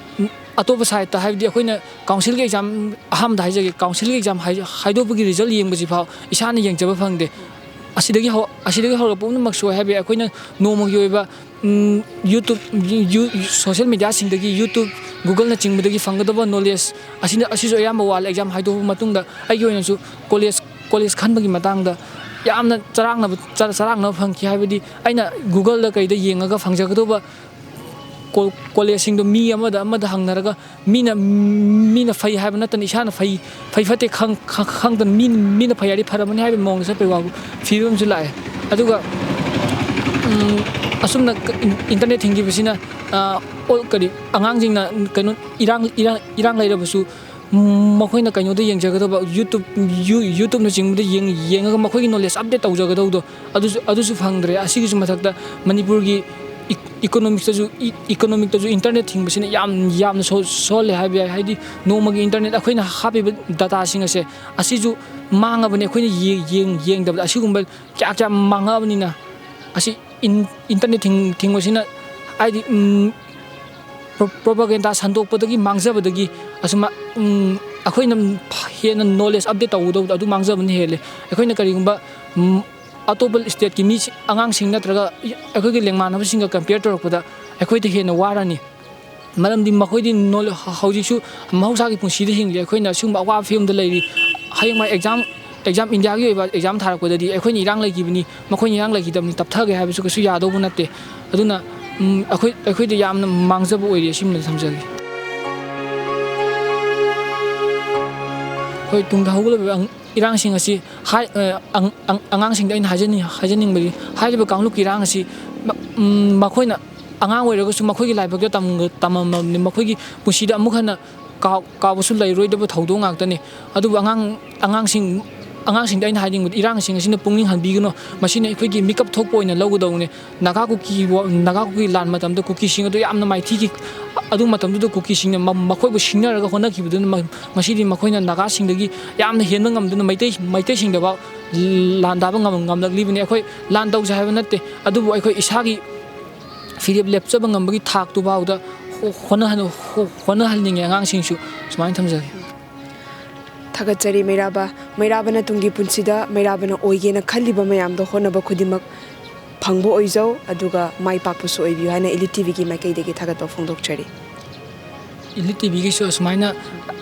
ꯑꯇꯣꯞꯄ sideꯇ, ꯍꯥꯏꯕꯗꯤ ꯑꯩꯈꯣꯏꯅ councilꯒꯤ exam, ꯑꯍꯥꯟꯕꯗ ꯍꯥꯏꯖꯒꯦ, councilꯒꯤ exam ꯍꯥꯏ-, ꯍꯥꯏꯗꯣꯛꯄꯒꯤ result ꯌꯦꯡꯕꯁꯤ ꯐꯥꯎ ꯏꯁꯥꯅ ꯌꯦꯡꯖꯕ ꯐꯪꯗꯦ꯫ ꯑꯁꯤꯗꯒꯤ ꯍꯧ-, ꯑꯁꯤꯗꯒꯤ ꯍꯧꯔꯛꯄ ꯄꯨꯝꯅꯃꯛ ꯁꯣꯏ ꯍꯥꯏꯕ ꯌꯥꯏ꯫ ꯑꯩꯈꯣꯏꯅ ꯅꯣꯡꯃꯒꯤ ꯑꯣꯏꯕ, ꯎꯝ, YouTube, ꯌꯨ-, ꯌꯨ-, social mediaꯁꯤꯡꯗꯒꯤ, YouTube, Googleꯅꯆꯤꯡꯕꯗꯒꯤ ꯐꯪꯒꯗꯕ knowledge ꯑꯁꯤꯅ, ꯑꯁꯤꯁꯨ ꯑꯌꯥꯝꯕ ꯋꯥꯠꯂꯦ꯫ Exam ꯍꯥꯏꯗꯣꯛꯄ ꯃꯇꯨꯡꯗ ꯑꯩꯒꯤ ꯑꯣꯏꯅꯁꯨ college, college ꯈꯟꯕꯒꯤ ꯃꯇꯥꯡꯗ ꯌꯥꯝꯅ ꯆꯔꯥꯡꯅꯕ, ꯆ-, ꯆꯔꯥꯡꯅꯕ ꯐꯪꯈꯤ꯫ ꯍꯥꯏꯕꯗꯤ ꯑꯩꯅ Googleꯗ ꯀꯩꯗ ꯌꯦꯡꯉꯒ ꯐꯪꯖꯒꯗꯧꯕ ꯀꯣ-, collegeꯁꯤꯡꯗꯣ ꯃꯤ ꯑꯃꯗ ꯑꯃꯗ ꯍꯪꯅꯔꯒ ꯃꯤꯅ, ꯃꯤꯅ ꯐꯩ ꯍꯥꯏꯕ ꯅꯠꯇꯅ ꯏꯁꯥꯅ ꯐꯩ, ꯐꯩ ꯐꯠꯇꯦ ꯈꯪ-, ꯈꯪ-, ꯈꯪꯗꯅ ꯃꯤ, ꯃꯤꯅ ꯐꯩ ꯍꯥꯏꯔꯗꯤ ꯐꯔꯕꯅꯤ ꯍꯥꯏꯕꯒꯤ ꯃꯑꯣꯡꯗ ꯆꯠꯄꯒꯤ ꯋꯥ-, ꯐꯤꯕꯝꯁꯨ ꯂꯥꯛꯑꯦ꯫ ꯑꯗꯨꯒ, ꯎꯝ, ꯑꯁꯨꯝꯅ ꯏꯟ-, internet ꯊꯤꯡꯈꯤꯕꯁꯤꯅ, ꯑ, ꯑꯣ, ꯀꯔꯤ, ꯑꯉꯥꯡꯁꯤꯡꯅ ꯀꯩꯅꯣ, ꯏꯔꯥꯡ, ꯏꯔꯥꯡ, ꯏꯔꯥꯡ ꯂꯩꯔꯕꯁꯨ, ꯎꯝ, ꯃꯈꯣꯏꯅ ꯀꯩꯅꯣꯗ ꯌꯦꯡꯖꯒꯗꯕ, YouTube, ꯌꯨ-, YouTubeꯅꯆꯤꯡꯕꯗ ꯌꯦꯡ-, ꯌꯦꯡꯉꯒ ꯃꯈꯣꯏꯒꯤ knowledge update ꯇꯧꯖꯒꯗꯧꯗꯣ, ꯑꯗꯨꯁꯨ, ꯑꯗꯨꯁꯨ ꯐꯪꯗ꯭ꯔꯦ꯫ ꯑꯁꯤꯒꯤꯁꯨ ꯃꯊꯛꯇ ꯃꯅꯤꯄꯨꯔꯒꯤ ꯏ-, economicꯇꯁꯨ, ꯏ-, economicꯇꯁꯨ internet ꯊꯤꯡꯕꯁꯤꯅ ꯌꯥꯝ, ꯌꯥꯝꯅ ꯁꯣ-, ꯁꯣꯛꯍꯜꯂꯦ ꯍꯥꯏꯕ ꯌꯥꯏ꯫ ꯍꯥꯏꯗꯤ ꯅꯣꯡꯃꯒꯤ internet ꯑꯩꯈꯣꯏꯅ ꯍꯥꯞꯄꯤꯕ dataꯁꯤꯡ ꯑꯁꯦ, ꯑꯁꯤꯁꯨ ꯃꯥꯡꯉꯕꯅꯤ꯫ ꯑꯩꯈꯣꯏꯅ ꯌꯦ-, ꯌꯦꯡ-, ꯌꯦꯡꯗꯕꯗ ꯑꯁꯤꯒꯨꯝꯕ ꯀꯌꯥ ꯀꯌꯥ ꯃꯥꯡꯉꯛꯑꯕꯅꯤꯅ, ꯑꯁꯤ ꯏꯟ-, internet ꯊꯤꯡ-, ꯊꯤꯡꯕꯁꯤꯅ ꯍꯥꯏꯗꯤ, ꯎꯝ, ꯄ꯭ꯔꯣ-, ꯄ꯭ꯔꯣꯄꯥꯒꯦꯟꯗꯥ ꯁꯟꯗꯣꯛꯄꯗꯒꯤ ꯃꯥꯡꯖꯕꯗꯒꯤ ꯑꯁꯨꯝ, ꯎꯝ, ꯑꯩꯈꯣꯏꯅ ꯍꯦꯟꯅ ꯅꯣꯂꯦꯖ ꯑꯞꯗꯦꯠ ꯇꯧꯒꯗꯧꯕꯗꯣ ꯑꯗꯨ ꯃꯥꯡꯖꯕꯅ ꯍꯦꯜꯂꯦ꯫ ꯑꯩꯈꯣꯏꯅ ꯀꯔꯤꯒꯨꯝꯕ, ꯎꯝ, ꯑꯇꯣꯞꯄ ꯁ꯭ꯇꯦꯠꯀꯤ ꯃꯤ, ꯑꯉꯥꯡꯁꯤꯡ ꯅꯠꯇ꯭ꯔꯒ ꯑꯩꯈꯣꯏꯒꯤ ꯂꯦꯡꯃꯥꯟꯅꯕꯁꯤꯡꯒ ꯀꯝꯄꯤꯌꯔ ꯇꯧꯔꯛꯄꯗ ꯑꯩꯈꯣꯏꯗ ꯍꯦꯟꯅ ꯋꯥꯔꯅꯤ꯫ ꯃꯔꯝꯗꯤ ꯃꯈꯣꯏꯗꯤ ꯅꯣꯂꯦ-, ꯍꯧꯖꯤꯛꯁꯨ ꯃꯍꯧꯁꯥꯒꯤ ꯄꯨꯟꯁꯤꯗ ꯍꯤꯡꯂꯤ, ꯑꯩꯈꯣꯏꯅ ꯁꯤꯒꯨꯝꯕ ꯑꯋꯥꯕ ꯐꯤꯕꯝꯗ ꯂꯩꯔꯤ꯫ ꯍꯌꯦꯡꯋꯥꯏ ꯑꯦꯛꯖꯥꯝ, ꯑꯦꯛꯖꯥꯝ, ꯏꯟꯗꯤꯌꯥꯒꯤ ꯑꯣꯏꯕ ꯑꯦꯛꯖꯥꯝ ꯊꯥꯔꯛꯄꯗꯗꯤ ꯑꯩꯈꯣꯏꯅ ꯏꯔꯥꯡ ꯂꯩꯈꯤꯕꯅꯤ, ꯃꯈꯣꯏꯅ ꯏꯔꯥꯡ ꯂꯩꯈꯤꯗꯕꯅꯤ, ꯇꯞꯊꯒꯦ ꯍꯥꯏꯕꯁꯨ ꯀꯩꯁꯨ ꯌꯥꯗꯧꯕ ꯅꯠꯇꯦ꯫ ꯑꯗꯨꯅ, ꯎꯝ, ꯑꯩꯈꯣꯏ, ꯑꯩꯈꯣꯏꯗ ꯌꯥꯝꯅ ꯃꯥꯡꯖꯕ ꯑꯣꯏꯔꯤ꯫ ꯑꯁꯤꯃꯗꯤ ꯊꯝꯖꯒꯦ꯫ ꯍꯣꯏ, ꯇꯨꯡꯗ ꯍꯧꯒꯠꯂꯛꯂꯤꯕ ꯑꯉ-, ꯏꯔꯥꯡꯁꯤꯡ ꯑꯁꯤ ꯍꯥꯏ-, ꯑ, ꯑꯪ-, ꯑꯪ-, ꯑꯉꯥꯡꯁꯤꯡꯗ ꯑꯩꯅ ꯍꯥꯏꯖꯅꯤꯡ-, ꯍꯥꯏꯖꯅꯤꯡꯕꯗꯤ, ꯍꯥꯏꯔꯤꯕ ꯀꯥꯡꯂꯨꯞꯀꯤ ꯏꯔꯥꯡ ꯑꯁꯤ ꯃ-, ꯎꯝ, ꯃꯈꯣꯏꯅ ꯑꯉꯥꯡ ꯑꯣꯏꯔꯒꯁꯨ ꯃꯈꯣꯏꯒꯤ ꯂꯥꯏꯕꯛꯇ ꯇꯝ-, ꯇꯝꯃꯝꯃꯕꯅꯤ꯫ ꯃꯈꯣꯏꯒꯤ ꯄꯨꯟꯁꯤꯗ ꯑꯃꯨꯛ ꯍꯟꯅ ꯀꯥꯎ-, ꯀꯥꯎꯕꯁꯨ ꯂꯩꯔꯣꯏꯗꯕ ꯊꯧꯗꯣꯛ ꯉꯥꯛꯇꯅꯤ꯫ ꯑꯗꯨꯕꯨ ꯑꯉꯥꯡ, ꯑꯉꯥꯡꯁꯤꯡ, ꯑꯉꯥꯡꯁꯤꯡꯗ ꯑꯩꯅ ꯍꯥꯏꯅꯤꯡꯕꯗꯤ, ꯏꯔꯥꯡꯁꯤꯡ ꯑꯁꯤꯅ ꯄꯨꯛꯅꯤꯡ ꯍꯟꯕꯤꯒꯅꯨ꯫ ꯃꯁꯤꯅ ꯑꯩꯈꯣꯏꯒꯤ ꯃꯤꯀꯞ ꯊꯣꯛꯄ ꯑꯣꯏꯅ ꯂꯧꯒꯗꯧꯕꯅꯤ꯫ ꯅꯥꯒꯥ ꯀꯨꯀꯤ ꯋꯥ-, ꯅꯥꯒꯥ ꯀꯨꯀꯤ ꯂꯥꯟ ꯃꯇꯝꯗ ꯀꯨꯀꯤꯁꯤꯡ ꯑꯗꯨ ꯌꯥꯝꯅ ꯃꯥꯏꯊꯤꯈꯤ꯫ ꯑꯗꯨ ꯃꯇꯝꯗꯨꯗ ꯀꯨꯀꯤꯁꯤꯡꯅ ꯃ-, ꯃꯈꯣꯏꯕꯨ ꯁꯤꯡꯅꯔꯒ ꯍꯣꯠꯅꯈꯤꯕꯗꯨꯅ ꯃ-, ꯉꯁꯤꯗꯤ ꯃꯈꯣꯏꯅ ꯅꯥꯒꯥꯁꯤꯡꯗꯒꯤ ꯌꯥꯝꯅ ꯍꯦꯟꯕ ꯉꯝꯗꯨꯅ ꯃꯩꯇꯩ, ꯃꯩꯇꯩꯁꯤꯡꯗꯐꯥꯎ ꯂꯥꯟꯗꯥꯕ ꯉꯝ-, ꯉꯝꯂꯛꯂꯤꯕꯅꯤ꯫ ꯑꯩꯈꯣꯏ ꯂꯥꯟ ꯇꯧꯁꯦ ꯍꯥꯏꯕ ꯅꯠꯇꯦ, ꯑꯗꯨꯕꯨ ꯑꯩꯈꯣꯏ ꯏꯁꯥꯒꯤ ꯐꯤꯔꯦꯞ ꯂꯦꯞꯆꯕ ꯉꯝꯕꯒꯤ ꯊꯥꯛꯇꯨꯐꯥꯎꯗ ꯍꯣ-, ꯍꯣꯠꯅꯍꯟ-, ꯍꯣ-, ꯍꯣꯠꯅꯍꯟꯅꯤꯡꯉꯦ ꯑꯉꯥꯡꯁꯤꯡꯁꯨ꯫ ꯁꯨꯃꯥꯏꯅ ꯊꯝꯖꯒꯦ꯫ ꯊꯥꯒꯠꯆꯔꯤ ꯃꯩꯔꯥꯕ꯫ ꯃꯩꯔꯥꯕꯅ ꯇꯨꯡꯒꯤ ꯄꯨꯟꯁꯤꯗ ꯃꯩꯔꯥꯕꯅ ꯑꯣꯏꯒꯦꯅ ꯈꯜꯂꯤꯕ ꯃꯌꯥꯝꯗꯣ ꯍꯣꯠꯅꯕ ꯈꯨꯗꯤꯡꯃꯛ ꯐꯪꯕ ꯑꯣꯏꯖꯧ, ꯑꯗꯨꯒ ꯃꯥꯏ ꯄꯥꯛꯄꯁꯨ ꯑꯣꯏꯕꯤꯌꯨ ꯍꯥꯏꯅ ꯏꯂꯤꯠ ꯇꯤꯚꯤꯒꯤ ꯃꯥꯏꯀꯩꯗꯒꯤ ꯊꯥꯒꯠꯄ ꯐꯣꯡꯗꯣꯛꯆꯔꯤ꯫ ꯏꯂꯤꯠ ꯇꯤꯚꯤꯒꯤꯁꯨ ꯑꯁꯨꯃꯥꯏꯅ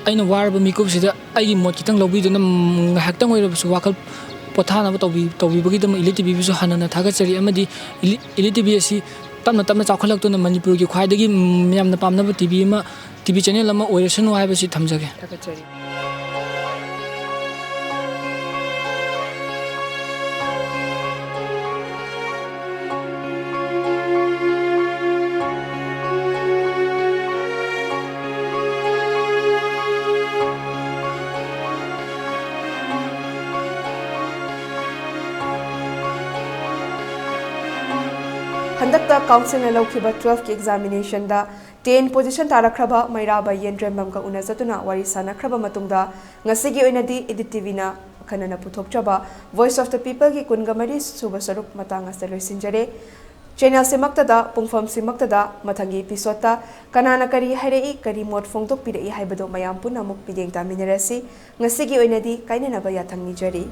ꯑꯩꯅ ꯋꯥꯔꯕ ꯃꯤꯀꯨꯞꯁꯤꯗ ꯑꯩꯒꯤ ꯃꯣꯠ ꯈꯤꯇꯪ ꯂꯧꯕꯤꯗꯨꯅ, ꯎꯝ, ꯉꯥꯏꯍꯥꯛꯇꯪ ꯑꯣꯏꯔꯕꯁꯨ ꯋꯥꯈꯜ ꯄꯣꯊꯥꯅꯕ ꯇꯧꯕꯤ-, ꯇꯧꯕꯤꯕꯒꯤꯗꯃꯛ ꯏꯂꯤꯠ ꯇꯤꯚꯤꯕꯨꯁꯨ ꯍꯟꯅ ꯍꯟꯅ ꯊꯥꯒꯠꯆꯔꯤ꯫ ꯑꯃꯗꯤ ꯏꯂꯤꯠ, ꯏꯂꯤꯠ ꯇꯤꯚꯤ ꯑꯁꯤ ꯇꯞꯅ ꯇꯞꯅ ꯆꯥꯎꯈꯠꯂꯛꯇꯨꯅ ꯃꯅꯤꯄꯨꯔꯒꯤ ꯈ꯭ꯋꯥꯏꯗꯒꯤ, ꯎꯝ, ꯃꯌꯥꯝꯅ ꯄꯥꯝꯅꯕ ꯇꯤꯚꯤ ꯑꯃ, ꯇꯤꯚꯤ ꯆꯦꯅꯦꯜ ꯑꯃ ꯑꯣꯏꯔꯁꯅꯨ ꯍꯥꯏꯕꯁꯤ ꯊꯝꯖꯒꯦ꯫ ꯊꯥꯒꯠꯆꯔꯤ꯫ ꯍꯟꯗꯛꯇ ꯀꯥꯎꯟꯁꯤꯜꯅ ꯂꯧꯈꯤꯕ ꯇꯨꯋꯦꯜꯐꯀꯤ ꯑꯦꯛꯖꯥꯃꯤꯅꯦꯁꯟꯗ ꯇꯦꯟ ꯄꯣꯖꯤꯁꯟ ꯇꯥꯔꯛꯈ꯭ꯔꯕ ꯃꯩꯔꯥꯕ ꯌꯦꯟꯗ꯭ꯔꯦꯝꯕꯝꯒ ꯎꯅꯖꯗꯨꯅ ꯋꯥꯔꯤ ꯁꯥꯟꯅꯈ꯭ꯔꯕ ꯃꯇꯨꯡꯗ, ꯉꯁꯤꯒꯤ ꯑꯣꯏꯅꯗꯤ ꯏꯂꯤꯠ ꯇꯤꯚꯤꯅ ꯑꯈꯟꯅꯅ ꯄꯨꯊꯣꯛꯆꯕ Voice of the Peopleꯒꯤ ꯀꯨꯟꯒ ꯃꯔꯤ ꯁꯨꯕ ꯁꯔꯨꯛ ꯃꯇꯥꯡ ꯑꯁꯤꯗ ꯂꯣꯏꯁꯤꯟꯖꯔꯦ꯫ ꯆꯦꯅꯦꯜꯁꯤꯃꯛꯇꯗ, ꯄꯨꯡꯐꯝꯁꯤꯃꯛꯇꯗ ꯃꯊꯪꯒꯤ ꯏꯄꯤꯁꯣꯗꯇ ꯀꯅꯥꯅ ꯀꯔꯤ ꯍꯥꯏꯔꯛꯏ, ꯀꯔꯤ ꯃꯣꯠ ꯐꯣꯡꯗꯣꯛꯄꯤꯔꯛꯏ ꯍꯥꯏꯕꯗꯨ ꯃꯌꯥꯝ ꯄꯨꯟꯅ ꯑꯃꯨꯛ ꯃꯤꯠꯌꯦꯡ ꯇꯥꯃꯤꯟꯅꯔꯁꯤ꯫ ꯉꯁꯤꯒꯤ ꯑꯣꯏꯅꯗꯤ ꯀꯥꯏꯅꯅꯕ ꯌꯥꯊꯪ ꯅꯤꯖꯔꯤ꯫